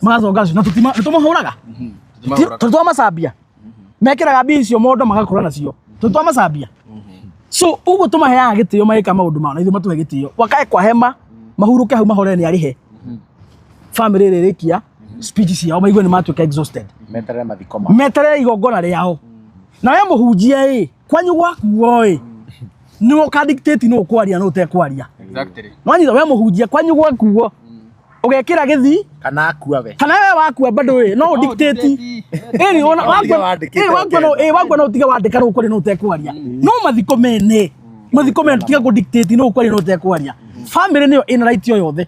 magathonga nacio na nĩ tũmahũraga tondũ twamacambia mekĩraga mbia icio mondo magakũra nacio tondũ twamacambia. So ũguo tũmaheaga gĩtĩo magĩka maũndũ mao na ithuĩ matũhe gĩtĩo wakae kwa hema mahurũke hau mahorere nĩ arĩhe family ĩrĩa ĩrĩkia speech ciao maigue nĩ matuĩka exhausted Meterere mathiko mao. Meterere igongona rĩao. Na we mũhunjia ĩ kwanyu gwakuo ĩ nĩwe ũka dictate nũ ũkwaria nũ ũtekwaria. Nwanyita we mũhunjia kwanyu gwakuo ũgekĩra gĩthii Kana akua we. Kana we wakua bado ĩ no dictate ĩni ona Ũtige wakua wandĩkĩte ĩ wakua no ĩ wakua no ũtige wandĩka nũ ũkwaria nũ ũtekwaria. No mathiko mene mathiko mene tiga kũ dictate nũ ũkwaria nũ ũtekwaria. Family nĩyo ĩna right o yothe.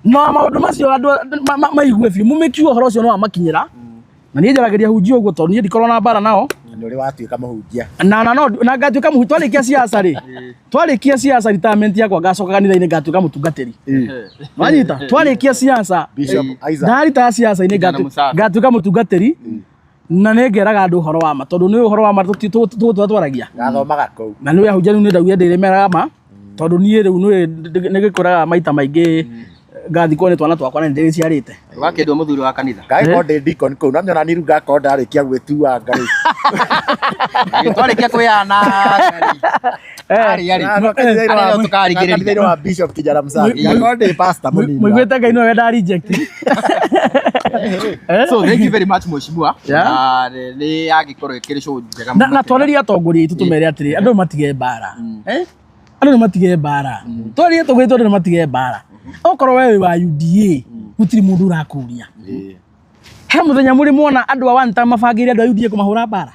Na maũndũ macio andũ maigue biũ mũmake sure ũhoro ũcio nĩ wamakinyĩra. Na niĩ njaragĩria hunjia ũguo tondũ niĩ ndikoragwo na mbara nao. Na nĩ ũrĩ watuĩka mũhunjia. Na no na ngatuĩka mũhunjia twarĩkia siasa rĩ. Twarĩkia siasa retirement yakwa ngacoka kanitha-inĩ ngatuĩka mũtungatĩri. Wanyita? Twarĩkia siasa. Bishop Isaac. Ndaritaya siasa-inĩ Kijana mũsafi. ngatuĩka mũtungatĩri. Na nĩ ngeraga andũ ũhoro wa ma tondũ nĩ ũhoro wa ma tũgũtũra twaragia. Ngathomaga kũu. Na nĩ ahunjia rĩu nĩ ndaugire ndĩrĩmeraga ma tondũ niĩ rĩu nĩ ngĩkoraga maita maingĩ ngathikwo nĩ twana twakwa na nĩ ndĩgĩciarĩte. Ũgakĩendwo mũthuri wa kanitha. Ngagĩkorwo ndĩ deacon kũu no nyona niĩ rĩu ngakorwo ndarĩkia gwĩtuanga rĩu. Twarĩkia kwĩyana. Arĩ arĩ. Arĩ tũkarigĩrĩria. Kanitha-inĩ wa Bishop Kijana Msafi. Ngakorwo ndĩ pastor mũnini. Mũiguĩte Ngai nĩwe wendaga reject. So thank you very much mheshimiwa. Yeah. Na nĩ yagĩkorwo ĩkĩrĩ show njega Na mũno. na twarĩrie atongoria aitũ tũmere atĩrĩ andũ matige mbara. Andũ nĩ matige mbara. Twarĩrie atongoria aitũ andũ nĩ matige mbara. Okorwo we wĩ wa UDA gũtirĩ mũndũ ũrakũria. He mũthenya mũrĩ mwona andũ a one term mabangĩire andũ a UDA kũmahũra mbara.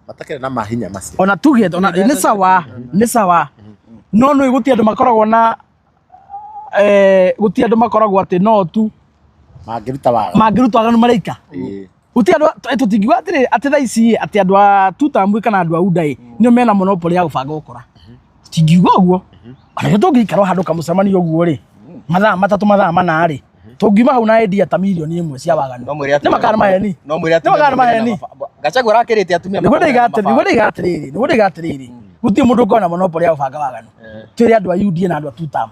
Matakĩrĩ na mahinya macio. Ona tuge ona nĩ sawa, nĩ sawa. No nĩ gũtirĩ andũ makoragwo na gũtirĩ andũ makoragwo atĩ no tu Mangĩruta waganu. Mangĩruta waganu maraika. Gũtirĩ andũ tũtingiuga atĩrĩ atĩ thaa ici atĩ andũ a two term kana andũ a UDA nĩo mena monopoly ya gũbanga ũkora. Tũtingiuga ũguo. Ona ithuĩ tũngĩikara o handũ kamũcemanio ũguo rĩ, mathaa matatũ mathaa mana rĩ, Tũngiuma hau na idea ta mirioni 1 cia waganu. No mwĩre Nĩ makana maheni. No mwĩre Nĩ makana maheni. Gachagua arakĩrĩte atumia. Nĩguo ndaiga atĩrĩrĩ, nĩguo ndaiga atĩrĩrĩ, nĩguo ndaiga atĩrĩrĩ. Gũtirĩ mũndũ ũngĩona monopoly ya gũbanga waganu. Twĩre andũ a UDA na andũ a tutam.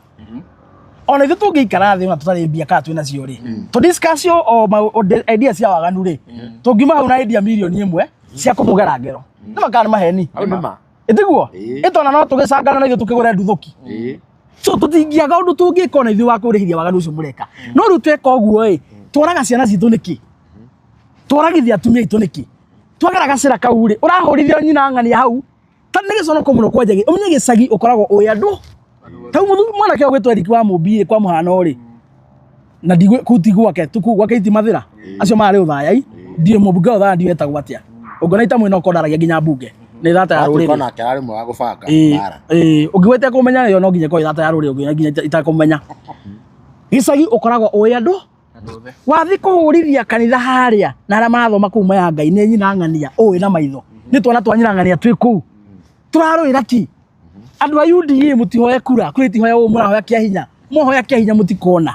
Ona ithuĩ tũngĩikara thĩ ona tũtarĩ mbia kana twĩ nacio rĩ, tũ discuss o idea cia waganu rĩ, tũngiuma hau na idea mirioni 1 cia kũmũgera ngero. Nĩ makana maheni. Hau nĩ ma. Ĩtiguo? Ĩĩ. Ĩtona no tũgĩcangana na ithuĩ tũkĩgũre nduthũki. Ĩĩ. So tũtingĩaga ũndũ tũngĩka ona ithuĩ wa kũrĩhĩria waganu ũcio mũreka. No rĩu tweka ũguo ĩ, tworaga ciana citũ nĩkĩ? Tworagithia atumia aitũ nĩkĩ? Twagera gacĩra kau rĩ, ũrahũrithia nyina ng'ania hau. Ta nĩ gĩconoko mũno kwanja ũmenye gĩcagi ũkoragwo ũĩ andũ. Tau mũthuri mwanake ũgwĩtwo Eric wa Mũmbi rĩ, kwa mũhano rĩ, na ndigũ kũu ti gwake, kũu gwake itimathĩra. Acio marĩ ũthayai, ndiĩ mũmbunge wa ũthaya ndiũ etagwo atĩa. Ũngĩona ita mwena ũkorwo ndaragia nginya mbunge. Nĩ thata ya Watuĩka rũrĩrĩ. onake ararĩ ũmwe wa gũbanga Ĩĩ, mbara. ĩĩ, ũngĩgwete kũmenya ĩyo no nginya ĩkorwo ĩthata ya rũrĩrĩ ũngĩona nginya itakũmenya. Gĩcagi ũkoragwo ũĩ andũ wathi kũhũrithia kanitha harĩa na arĩa marathoma kũu maya Ngai nĩ nyina ng'ania ũĩ na maitho nĩ twana twa nyina ng'ania twĩ kũu tũrarũĩra ki. Andũ a UDA mũtihoe kura, kura itihoya ũũ mũrahoya kĩa hinya, mwahoya kĩa hinya mũtikona.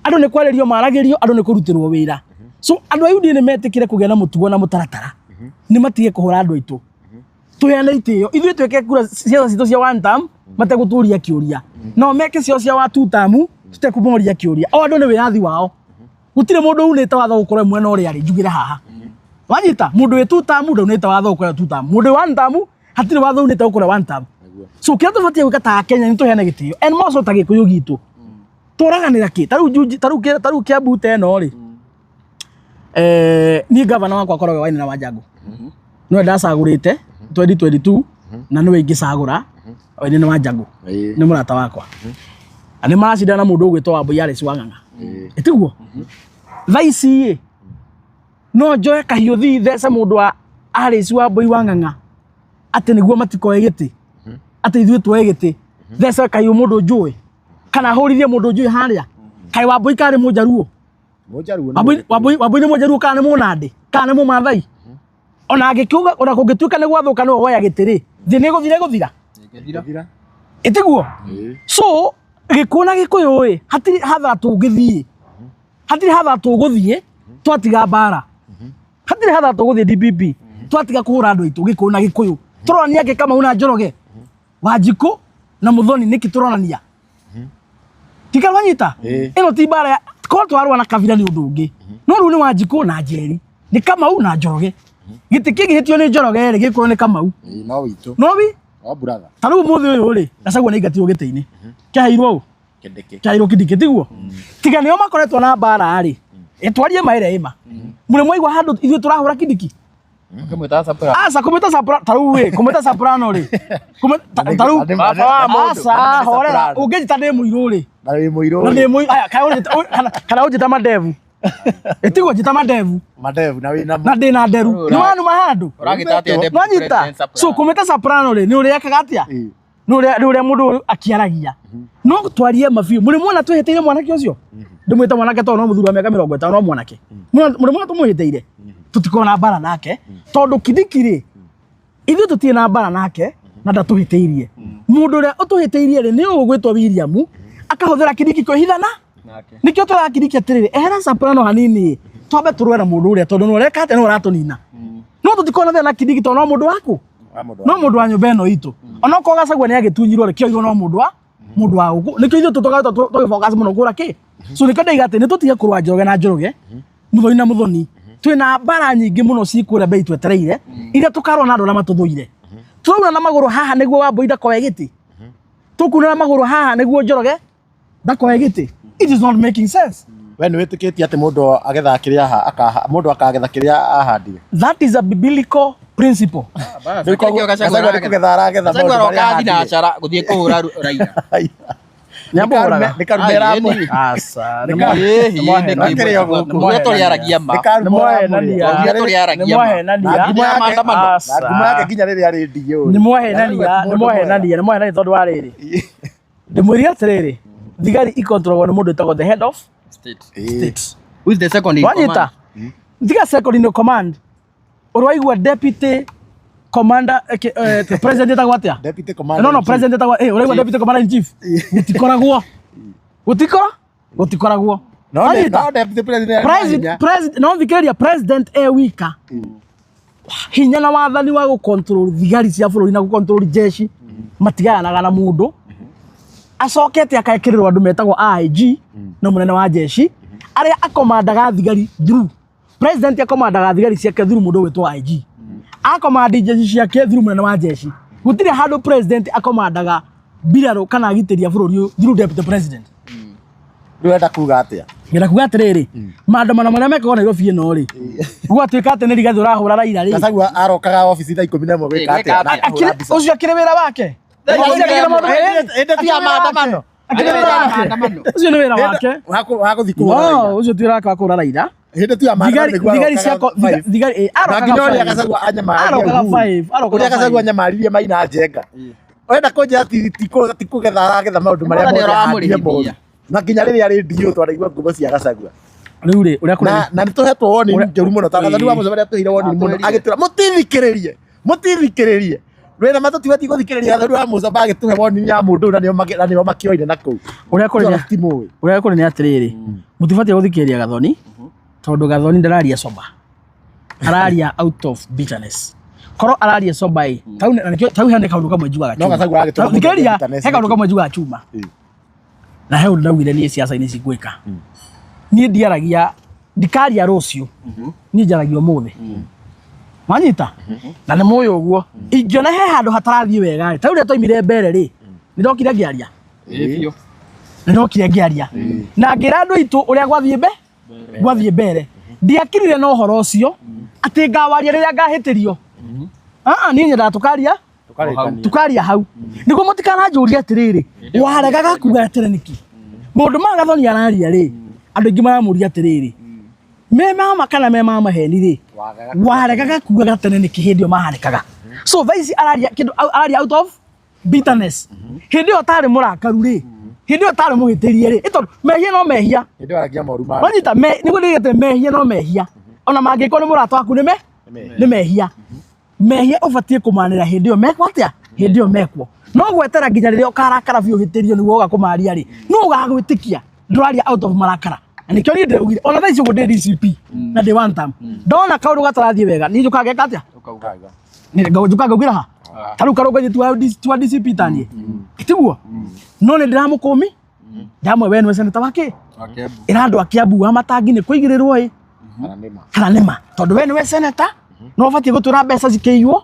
Andũ nĩ kwarĩrio maragĩrio, andũ nĩ kũrutĩrwo wĩra. So andũ a UDA nĩ metĩkĩre kũgĩa na mũtugo na mũtaratara, nĩ matige kũhũra andũ aitũ. Tũheane itĩo, ithuĩ twĩke kura ciaca citũ cia one term mategũtũria kĩũria, no meke ciao cia wa two term tũtekũmoria kĩũria. O andũ nĩ wĩyathi wao, gũtirĩ mũndũ unĩte watho gũkorwo mwena ũrĩa arĩ, njugĩre haha. Wanyita, mũndũ wĩ two term ndaunĩte watho gũkorwo two term, mũndũ wĩ one term hatirĩ watho unĩte gũkorwo one term. So kĩrĩa tũbatiĩ gwĩka ta Akenya nĩ tũheane gĩtĩo, and more so ta Gĩkũyũ gitũ. Tũraganĩra kĩ? Ta rĩu ta rĩu ta rĩu Kiambu ta ĩno rĩ, niĩ gavana wakwa akoragwo Wainaina Wanjangũ. Nĩwe ndacagũrĩte 2022 na nĩwe ingĩcagũra Wainaina Wanjangũ. Nĩ mũrata wakwa. Na nĩ maracindana na mũndũ ũgwĩtwo Wambui Alice Wang'ang'a. Ĩtiguo? Thaa ici ĩ, no njoe kahiũ thiĩ thece mũndũ wa Alice Wambui Wang'ang'a atĩ nĩguo matikoe gĩtĩ, atĩ ithuĩ tuoe gĩtĩ, thece kahiũ mũndũ njũĩ kana hũrithie mũndũ njũĩ harĩa. Kaĩ Wambui karĩ mũnjaruo? Mũnjaruo nĩ Wambui Wambui nĩ mũnjaruo kana nĩ mũnandĩ kana nĩ mũmathai? Ona angĩkiuga ona kũngĩtuĩka nĩ gwathũka nĩwe woya gĩtĩ rĩ, thĩ nĩ ĩgũthira ĩgũthira. Ĩgũthira. Ĩtiguo? So Gĩkũyũ na Gĩkũyũ ĩ, hatirĩ hathara tũngĩthiĩ, hatirĩ hathara tũgũthiĩ twatiga mbara, hatirĩ hathara tũgũthiĩ DPP twatiga kũhũra andũ aitũ Gĩkũyũ na Gĩkũyũ. Tũronania angĩ Kamau na Njoroge, Wanjikũ na Muthoni, nĩkĩ tũronania? Tika wanyita? Ĩno ti mbara ya korwo twarũa na kabira nĩ ũndũ ũngĩ, no rĩu nĩ Wanjikũ na Njeri, nĩ Kamau na Njoroge. Gĩtĩ kĩngĩhĩtio nĩ Njoroge rĩ, gĩkũyũ nĩ Kamau. No witũ. No wi? No brother. Ta rĩu ũmũthĩ ũyũ rĩ, Gachagua nĩ aingatirwo gĩtĩ-inĩ. Kĩaheirwo ũ? Kindiki. Kĩaheirwo Kindiki, tiguo? Tiga nĩo makoretwo na mbara rĩ, ĩtwarie ma ĩrĩa ĩma. Mũrĩ mwaigua handũ ithuĩ tũrahũra Kindiki? Ũkĩmwĩta Soprano. Aca kũmwĩta Soprano, ta rĩu ĩ, kũmwĩta Soprano rĩ. Ta rĩu Baba wa mũndũ. Aca horera, ũngĩnjĩta ndĩ mũirũ rĩ. Na wĩ mũirũ. Na ndĩ mũirũ, aya, kana ũnjĩta mandevu. Ĩtiguo njĩta mandevu. Mandevu na wĩ na Na ndĩ na nderu. Nĩ wanuma handũ. Ũragĩta atĩa Deputy Nwanyita. President Soprano? So kũmwĩta Soprano rĩ, nĩ ũrĩa ekaga atĩa? Nĩ ũrĩa mũndũ akĩaragia. No twarie ma biũ. Mũrĩ muona twĩhĩtĩire mwanake ũcio? Ndĩmwĩte mwanake tondũ no mũthuri wa mĩaka 50 no mwanake. Mũrĩ muona tũmwĩhĩtĩire? Tũtikoragwo na mbara nake tondũ Kindiki rĩ, ithuĩ tũtirĩ na mbara nake na ndatũhĩtĩirie. Mũndũ ũrĩa ũtũhĩtĩirie rĩ, nĩ ũyũ ũgwĩtwo William, akahũthĩra Kindiki kwĩhithana. Nĩkĩo tũraga Kindiki atĩrĩrĩ, ehera Soprano hanini, twambe tũrũe na mũndũ ũrĩa tondũ nĩ ũreka atĩa, nĩ ũratũnina. No tũtikoragwo na thĩna na Kindiki tondũ no mũndũ waku, no mũndũ wa nyũmba ĩno itũ. Onokorwo Gachagua nĩ agĩtunyirwo rĩ, kĩoirwo no mũndũ wa mũndũ wa gũkũ. Nĩkĩo ithuĩ tũtokaga tũgĩfocus mũno kũra kĩ. So nĩkĩo ndaiga atĩ nĩ tũtige kũrũa Njoroge na Njoroge, Muthoni na Muthoni. Twĩna mbara nyingĩ mũno ciĩ kũrĩa mbere twetereire, iria tũkarũa na andũ arĩa matũthũire. Tũrauna na magũrũ haha nĩguo Wambui ndakoe gĩtĩ. Tũkuna na magũrũ haha nĩguo Njoroge ndakoe gĩtĩ. It is not making sense. We nĩ wĩtĩkĩtie atĩ mũndũ agethaga kĩrĩa akaha, mũndũ akagetha kĩrĩa ahandire? That is a biblical principle. Rĩu koguo Gachagua nĩ kũgetha aragetha maũndũ Gachagua marĩa aroka ahandire. thinacara gũthiĩ kũhũra Raila. Nĩamũhũraga. Nĩ karume ĩramũhe. Aca, Ũrĩa tũrĩaragia ma. Nĩ karume ĩramũrĩa. Ũrĩa tũrĩaragia ma. Na ngumo yake- Maandamano. na ngumo yake nginya rĩrĩa arĩ ndigĩ Nĩ mwahenania, nĩ mwahenania, nĩ mwahenania tondũ wa rĩrĩ. Ndĩmwĩrire atĩrĩrĩ, thigari ikontrolagwo nĩ mũndũ wĩtagwo the head of State. state. Who is the second in Wanyita? command? Tiga second in command. Ũraigua deputy commander, president etagwo atĩa? Deputy commander No, no, in chief. president etagwo, ũraigua deputy commander in chief. Gũtikoragwo. Gũtikora? Gũtikoragwo. No Wanyita? no deputy president arĩ na hinya. No thikĩrĩria, president e wika hinya na wathani wa gũcontrol thigari cia bũrũri na gũcontrol jeshi matigayanaga na mũndũ. Acokete akekĩrĩrwo andũ metagwo IG na mũnene wa jeshi arĩa akomandaga thigari through president, akomandaga thigari ciake through mũndũ ũgwĩtwo IG, akomandi jeshi ciake through mũnene wa jeshi. Gũtirĩ handũ president akomandaga mbirarũ kana agitĩri a bũrũri ũyũ through deputy president. Rĩu ũrenda kuga atĩa? Ngenda kuga atĩrĩrĩ, maandamano marĩa mekagwo Nairobi ĩno rĩ, gwatuĩka atĩ nĩ Rigathĩ ũrahũra Raila rĩ, Gachagua arokaga obici thaa 11 gwĩka atĩa? Na akahũra mbica. Ũcio akĩrĩ wĩra wake. Hĩndĩ Ũcio akĩrĩ maũndũ- hĩndĩ ti ya akĩrĩ wĩra wake. maandamano. Akĩrĩ wĩra wake. Maandamano. Ũcio nĩ wĩra wake. Wa gũthiĩ kũhũra Raila. No, ũcio ti wĩra wake wa kũhũra Raila. Hĩndĩ tu ya maandamano Thigari nĩguo thigari arokaga ciako five. thigari Na arokaga nginya ũrĩa five. Gachagua anyamaririe Arokaga Uhuru. five, arokaga Ũrĩa Gachagua five. anyamaririe Maina Njenga. Ũrenda kũnjĩra ti kũgetha aragetha maũndũ marĩa Mbona nĩ mothe ahandire ũramũrĩhithia? moru. Na nginya rĩrĩa arĩ DO twanaigua ngumo cia Gachagua. Rĩu rĩ, ũrĩa kũrĩ Na nĩ tũhetwo woni njũru mũno ta Gathoni wa Mũcomeri atũheire woni mũno Atwĩrire. agĩtwĩra mũtithikĩrĩrie, mũtithikĩrĩrie wĩna matũ tibatiĩ gũthikĩrĩria. Gathoni wa Mũcomba agĩtũhe woni ya mũndũ ũyũ na nĩo makĩoire na kũu. Ũrĩa kũrĩ Tondũ timũĩ. Ũrĩa kũrĩ nĩ atĩrĩrĩ, mũtibatiĩ gũthikĩrĩria Gathoni tondũ Gathoni ndararia sober, araria out of bitterness. Korwo araria sober ĩ, tau na nĩkĩo tau hena kaũndũ kamwe njugaga No chuma. Gachagua agĩtũma Tau- thikĩrĩria, bitterness he kaũndũ nĩkĩ? kamwe njugaga chuma na he ũndũ ndaugire niĩ ciaca-inĩ ici ngwĩka. Niĩ ndiaragia, ndikaria rũciũ, niĩ njaragia ũmũthĩ. Wanyita? Na nĩ mũĩ ũguo ingĩona he handũ hatarathiĩ wega rĩ, ta rĩu rĩrĩa twaimire mbere rĩ, nĩ ndokire ngĩaria. Ĩĩ biũ. Nĩ ndokire ngĩaria na ngĩra andũ aitũ ũrĩa gwathiĩ mbere. Ndiakirire na ũhoro ũcio atĩ ngawaria rĩrĩa ngahĩtĩrio. Aa, niĩ nyendaga tũkaria Tũkarĩkania. Tukaria hau nĩguo mũtikananjũrie atĩrĩrĩ, waregaga kuga atĩrĩ nĩkĩ? Maũndũ ma Gathoni araria rĩ, andũ aingĩ maramũria atĩrĩrĩ, me mama kana me ma maheni rĩ, waregaga kuga gatene nĩkĩ hĩndĩ ĩyo mahanĩkaga? So thaa ici araria kĩndũ, araria out of bitterness. Hĩndĩ ĩyo tarĩ mũrakaru rĩ, hĩndĩ ĩyo tarĩ mũhĩtĩrie rĩ, ĩ tondũ mehia no mehia. Hĩndĩ ĩyo aragia moru ma Wanyita? Nĩguo ndigĩte mehia no mehia, ona mangĩkorwo nĩ mũrata waku nĩ me nĩ mehia. Mehia ũbatiĩ kũmanĩra hĩndĩ ĩyo mekwo atĩa, hĩndĩ ĩyo mekwo. No gwetera nginya rĩrĩa ũkarakara biũ ũhĩtĩrio nĩguo ũga kũmaria rĩ, no ũgagwĩtĩkia ndũraria out of marakara. Na nĩkĩo niĩ ndĩraugire ona thaa ici ũguo ndĩ DCP na ndĩ one term, ndona kaũndũ gatarathiĩ wega niĩ njũkaga ngeka atĩa? Ũkauga. Njũkaga ngaugĩra ha ta rĩu karũngo ithuĩ tiwa DCP taniĩ tiguo, no nĩ ndĩramũkũmi ndamwe we nĩwe seneta wa kĩ Wa Kiambu. ĩra andũ a Kiambu wa matangi nĩ kũigĩrĩrwo ĩ Kana nĩ ma? Kana nĩ ma? Tondũ we nĩwe seneta no ũbatiĩ gũtwĩra mbeca cikĩiywo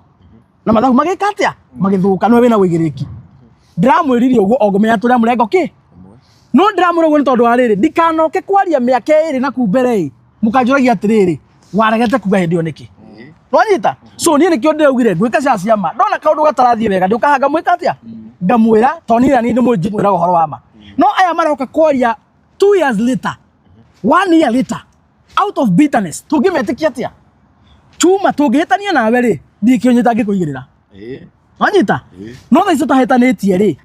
na mathabu magĩka atĩa, magĩthũka, nĩwe wĩna ũigĩrĩrĩki. Ndĩramwĩrire ũguo o ngũmenya tũrĩa mũrengo kĩ, no ndĩramwĩra ũguo nĩ tondũ wa rĩrĩ, ndikanoke kwaria mĩaka 2 na kuu mbere ĩ mũkanjũragia atĩrĩrĩ, waregete kuga hĩndĩ ĩyo nĩkĩ? Nwanyita? So niĩ nĩkĩo ndĩraugire ngwĩka cia ciama, ndona kaũndũ gatarathiĩ wega ndĩũkaga ngamwĩka atĩa, ngamwĩra, tondũ niĩ na niĩ ndĩmwĩraga ũhoro wa ma. No aya maroka kwaria 2 years later, one year later, out of bitterness, tũngĩmetĩkia atĩa? Chuma, tũngĩhĩtania nawe rĩ, ndiĩ kĩonyita ngĩkũigĩrĩra. Wanyita? No thaa ici tũtahĩtanĩtie rĩ,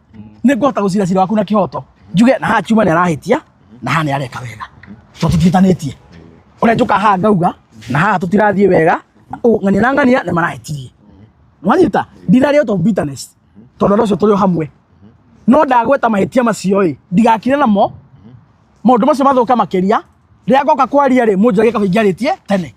nĩ ngũhota gũcira cira waku na kĩhoto, njuge na haha Chuma nĩ arahĩtia na haha nĩ areka wega, tondũ tũtihĩtanĩtie. Ũrĩa njũka haha ngauga na haha tũtirathiĩ wega, ng'ania na ng'ania nĩ marahĩtirie. Wanyita? Ndiraria out of bitterness tondũ andũ acio tũrĩ o hamwe, no ndagweta mahĩtia macio ĩ ndigakire namo maũndũ macio mathũka makĩria. Rĩrĩa ngoka kwaria rĩ, mũnjũragie kaba ingĩarĩtie tene.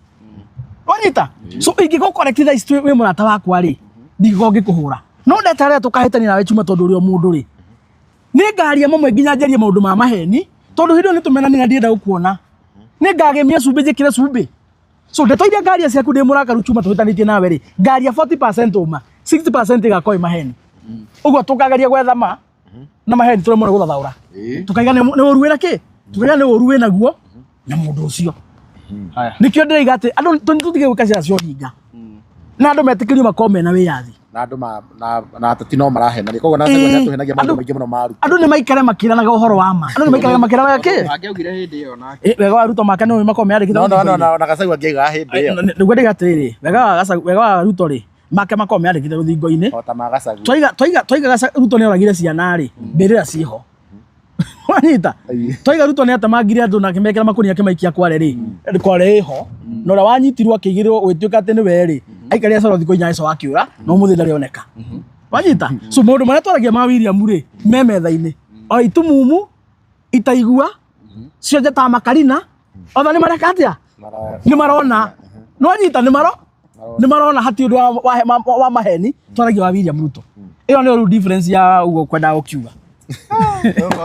Wanyita? So ingĩgũ correct thaa ici wĩ mũrata wakwa rĩ, ndingĩkorwo ngĩkũhũra, no ndetera rĩrĩa tũkahĩtania nawe Chuma, tondũ ũrĩ o mũndũ rĩ, nĩ ngaria mamwe nginya njarie maũndũ ma maheni, tondũ hĩndĩ ĩyo nĩ tũmenanire na ndirenda gũkuona, nĩ ngagĩmia cumbĩ njĩkĩre cumbĩ. So ndeto iria ngaria ciaku ndĩ mũrakaru Chuma, tũhĩtanĩtie nawe rĩ, ngaria 40% ũma, 60% ĩgakorwo ĩ maheni. Ũguo tũkageria gwetha ma na maheni tũremwo nĩ gũthathaũra, tukaiga nĩ ũru wĩna kĩ, tukaiga nĩ ũru wĩna guo na mũndũ ũcio. Haya. Nĩkĩo ndĩraiga atĩ andũ tũtige gwĩka ciara cia ũhinga na andũ metĩkĩrio makorwo mena wĩyathi. Na andũ na ateti no marahenania, koguo na Gachagua nĩatũhenagia maũndũ maingĩ mũno ma Ruto. Andũ nĩ maikare makĩranaga ũhoro wa ma, andũ nĩ maikaraga makĩranaga kĩ. Angĩaugire hĩndĩ ĩyo nake. Wega wa Ruto make nĩ makorwo meyandĩkĩte No no no rũthingo-inĩ. Na Gachagua angĩaigaga hĩndĩ ĩyo. Nĩguo ndĩga atĩrĩrĩ, wega wa Ruto rĩ, make makorwo meyandĩkĩte rũthingo-inĩ. O ta ma Gachagua. Twaiga Ruto nĩ oragire ciana rĩ, mbĩrĩra ciĩho. Wanyita? Twaiga Ruto nĩ atemangire andũ na akĩmekĩra makũnia akĩmaikia Kware rĩ, Kware ĩho na ũrĩa wanyitirwo akĩigĩrĩrwo gũgĩtuĩka atĩ nĩwe rĩ, aikarire cero thikũ 8 agĩcoka akĩũra na ũmũthĩ ndarĩ oneka. Wanyita? So maũndũ marĩa twaragia ma William rĩ, me metha-inĩ o itumumu itaigua. Cionje ta makarina othe nĩ mareka atĩa? Nĩ marona. No nyita nĩ maro nĩ marona hati ũndũ wa maheni twaragia wa William Ruto. Ĩyo nĩyo rĩu difference ya ũguo kwendaga gũkiuga.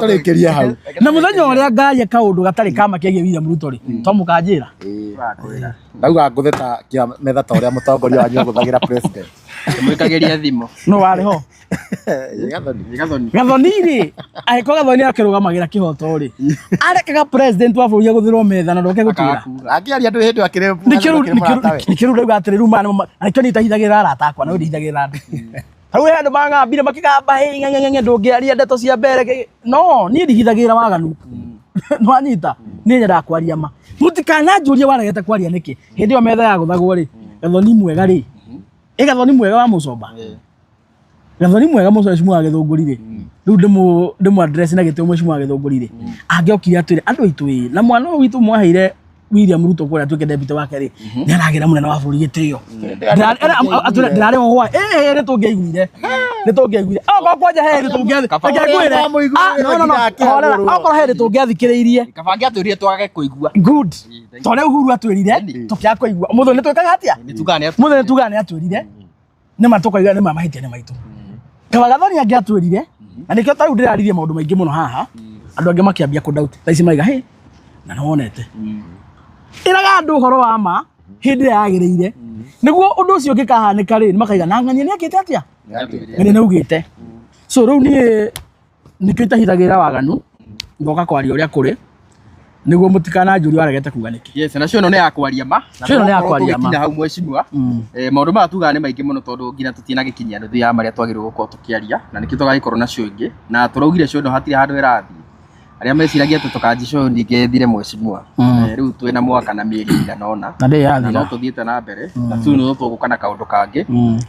Tũrĩkĩrie hau. Na mũthenya ũrĩa ngaria kaũndũ gatarĩ kama kegiĩ William Ruto rĩ, to mũkanjĩra. Ndauga ngũthe ta kĩa metha ta ũrĩa mũtongoria wanyu agũthagĩra president. Mwĩkagĩria thimo. No warĩ ho. Gathoni. Gathoni. Gathoni rĩ, angĩkorwo Gathoni akĩrũgamagĩra kĩhoto rĩ, arekaga president wa bũrũri agũthĩrwo metha na ndoke gũtwĩra. Akĩaria ndũ hĩndĩ akĩrĩ Nĩkĩo nĩkĩo ndauga atĩrĩ rĩu maya nĩmo na nĩkĩo niĩ itahithagĩrĩra arata akwa na rĩu ndihithagĩrĩra andũ. Rĩu he andũ mang'ambire makĩgamba hĩ ng'eng'eng'e ndũngĩaria ndeto cia mbere no niĩ ndihithagĩrĩra waganu. Nĩwanyita? Niĩ nyendaga kwaria ma. Mũtikananjũrie waregete kwaria nĩkĩ. Hĩndĩ ĩyo metha yagũthagwo rĩ, Gathoni mwega rĩ, ĩ Gathoni mwega wa mũcomba. Gathoni mwega mũcomba wa Gĩthũngũri rĩ, rĩu ndĩmũ address na gĩtĩo mũcomba wa Gĩthũngũri rĩ, angĩokire atwĩre andũ aitũ ĩ, na mwana ũyũ witũ mwaheire William Ruto kũrĩa atuĩke deputy wake rĩ, nĩ aragĩra mũnene wa bũrũri gĩtĩo. Ndĩrarĩ ho hwa, ĩ nĩ tũngĩaiguire. Nĩ tũngĩaiguire. Okorwo kwanja he hĩndĩ tũngĩathi, reke ngwĩre. Ah, no, no, no, horera. Okorwo he hĩndĩ tũngĩathikĩrĩirie. Kaba angĩatwĩrire twage kũigua. Good. Ta ũrĩa Uhuru atwĩrire, tũkĩaga kũigua. Mũthũ nĩ twĩkaga atĩa? Nĩ tugaga nĩ Mũthũ nĩ tugaga nĩ atwĩrire. Nĩ ma tũkaiga nĩ ma mahĩtia nĩ maitũ. Kaba Gathoni angĩatwĩrire, na nĩkĩo ta rĩu ndĩraririe maũndũ maingĩ mũno haha, andũ angĩ makĩambia kũ doubt. Thaa ici maiga, hĩ, na nĩ wonete. Ĩraga andũ ũhoro wa ma hĩndĩ ĩrĩa yagĩrĩire. Nĩguo ũndũ ũcio ũngĩkahanĩka rĩ, nĩ makaiga na ng'ania nĩ ekĩte atĩa? Ng'ania nĩ augĩte. So rĩu niĩ nĩkĩo itahithagĩrĩra waganu, ngoka kwaria ũrĩa kũrĩ, nĩguo mũtikananjũrie waregete kuga nĩkĩ. Yes, na cio ĩno nĩ ya kwaria ma. Na Cio ĩno nĩ ya kwaria ma. tũgĩkinya hau mheshimiwa. Maũndũ maya tugaga nĩ maingĩ mũno tondũ nginya tũtinagĩkinyia nuthu ya marĩa twagĩrĩirwo gũkorwo tũkĩaria na nĩkĩo tũgagĩkorwo na show ĩngĩ na tũraugire show ĩno hatirĩ handũ ĩrathiĩ. Arĩa meciragia atĩ tũkanji show ningĩ ĩthire mheshimiwa. Rĩu twĩna mwaka na mĩeri ĩigana ũna. Na ndĩrĩ Na yathira. no tũthiĩte na mbere na soon no tũgũka na kaũndũ kangĩ.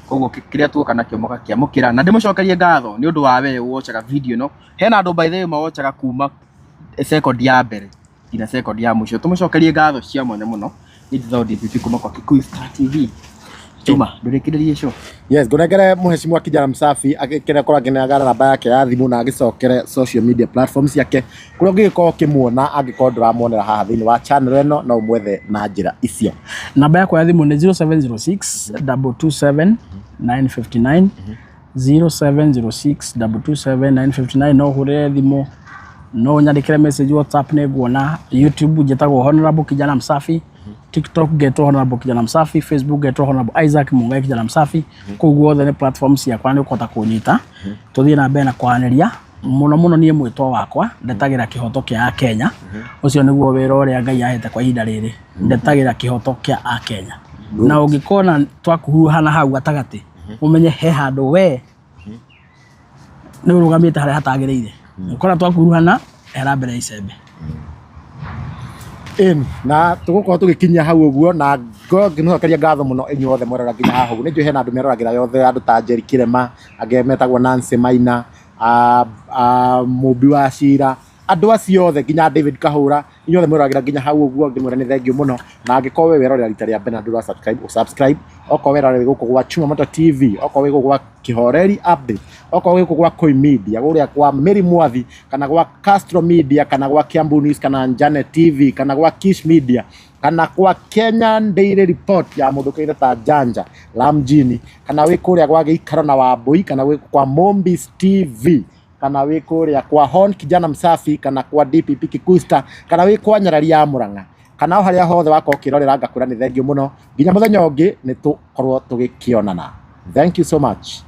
Koguo kĩrĩa tuoka nakĩo mũgakĩamũkĩra na ndĩmũcokerie ngatho nĩ ũndũ wa we wocaga video ĩno. Hena andũ by the way mawocaga kuma second ya mbere nginya second ya mũico. Tũmũcokerie ngatho cia mwanya mũno. Niĩ njĩtagwo DPP kuma kwa Kikuyu Star TV. Juma, ndũrĩkĩrĩrie show. Yes, ngũnengere mũheshimiwa Kijana Msafi agĩkĩra korwo akĩnengera namba yake ya thimũ na agĩcokere social media platforms ciake kũrĩa ũngĩgĩkorwo ũkĩmuona angĩkorwo ndũramuonera haha thĩinĩ wa channel ĩno no ũmwethe na njĩra icio. Namba yakwa ya thimũ nĩ 0706 227 959 0706 227 959 no ũhũrĩre thimũ no ũnyandĩkĩre message WhatsApp nĩ nguona. YouTube njĩtagwo Honorable Kijana Msafi, TikTok ngetwo Honorable Kijana Msafi, Facebook ngetwo Honorable Isaac Mungai Kijana Msafi. Kũu guothe nĩ platform ciakwa nĩ ũkũhota kũnyita tũthiĩ na mbere na kwaranĩria. Mũno mũno niĩ mwĩtwa wakwa ndetagĩra kĩhoto kĩa Akenya. Ũcio nĩguo wĩra ũrĩa Ngai ahete kwa ihinda rĩrĩ, ndetagĩra kĩhoto kĩa Akenya. Na ũngĩkona twakuruhana hau gatagatĩ, ũmenye he handũ we nĩ ũrũgamĩte harĩa hatagĩrĩire. Ũkona twakuruhana hera mbere ya icembe. Ĩni, na tũgũkorwo tũgĩkinyia hau ũguo na ngĩmũcokeria ngatho mũno inyuothe mwerora nginya haha ũguo. Nĩ njũĩ hena andũ meroragĩra yothe, andũ ta Njeri Kĩrema, angĩ metagwo Nancy Maina, Mũmbi wa Cira, andũ acio othe nginya David Kahũra, inyuothe mweroragĩra nginya hau ũguo ngĩmwĩra nĩ thengiũ mũno. Na angĩkorwo we werorera rita rĩa mbere na ndũra subscribe, ũ subscribe. Okorwo werorera wĩ gũkũ gwa Chuma Moto TV, okorwo wĩ gũkũ gwa Kĩhoreri Update, okorwo wĩ gũkũ gwa Koi Media, kũrĩa kwa Mary Mwathi, kana gwa Castro Media, kana gwa Kiambu News, kana Njane TV, kana gwa Kish Media, kana kwa Kenyan Daily Report ya mũndũ ũkĩrĩte ta Janja Lamjini, kana wĩ kũrĩa gwa Gĩikaro na Wambui, kana wĩ kwa Mombis TV, kana wĩ kũrĩa kwa Hon Kijana Msafi, kana kwa DPP Kikusta, kana wĩ kwa Nyarari ya Murang'a, kana o harĩa hothe wakorwo ũkĩrorera ngakwĩra nĩ thengiũ mũno. Nginya mũthenya ũngĩ nĩ tũkorwo tũgĩkĩonana. Thank you so much.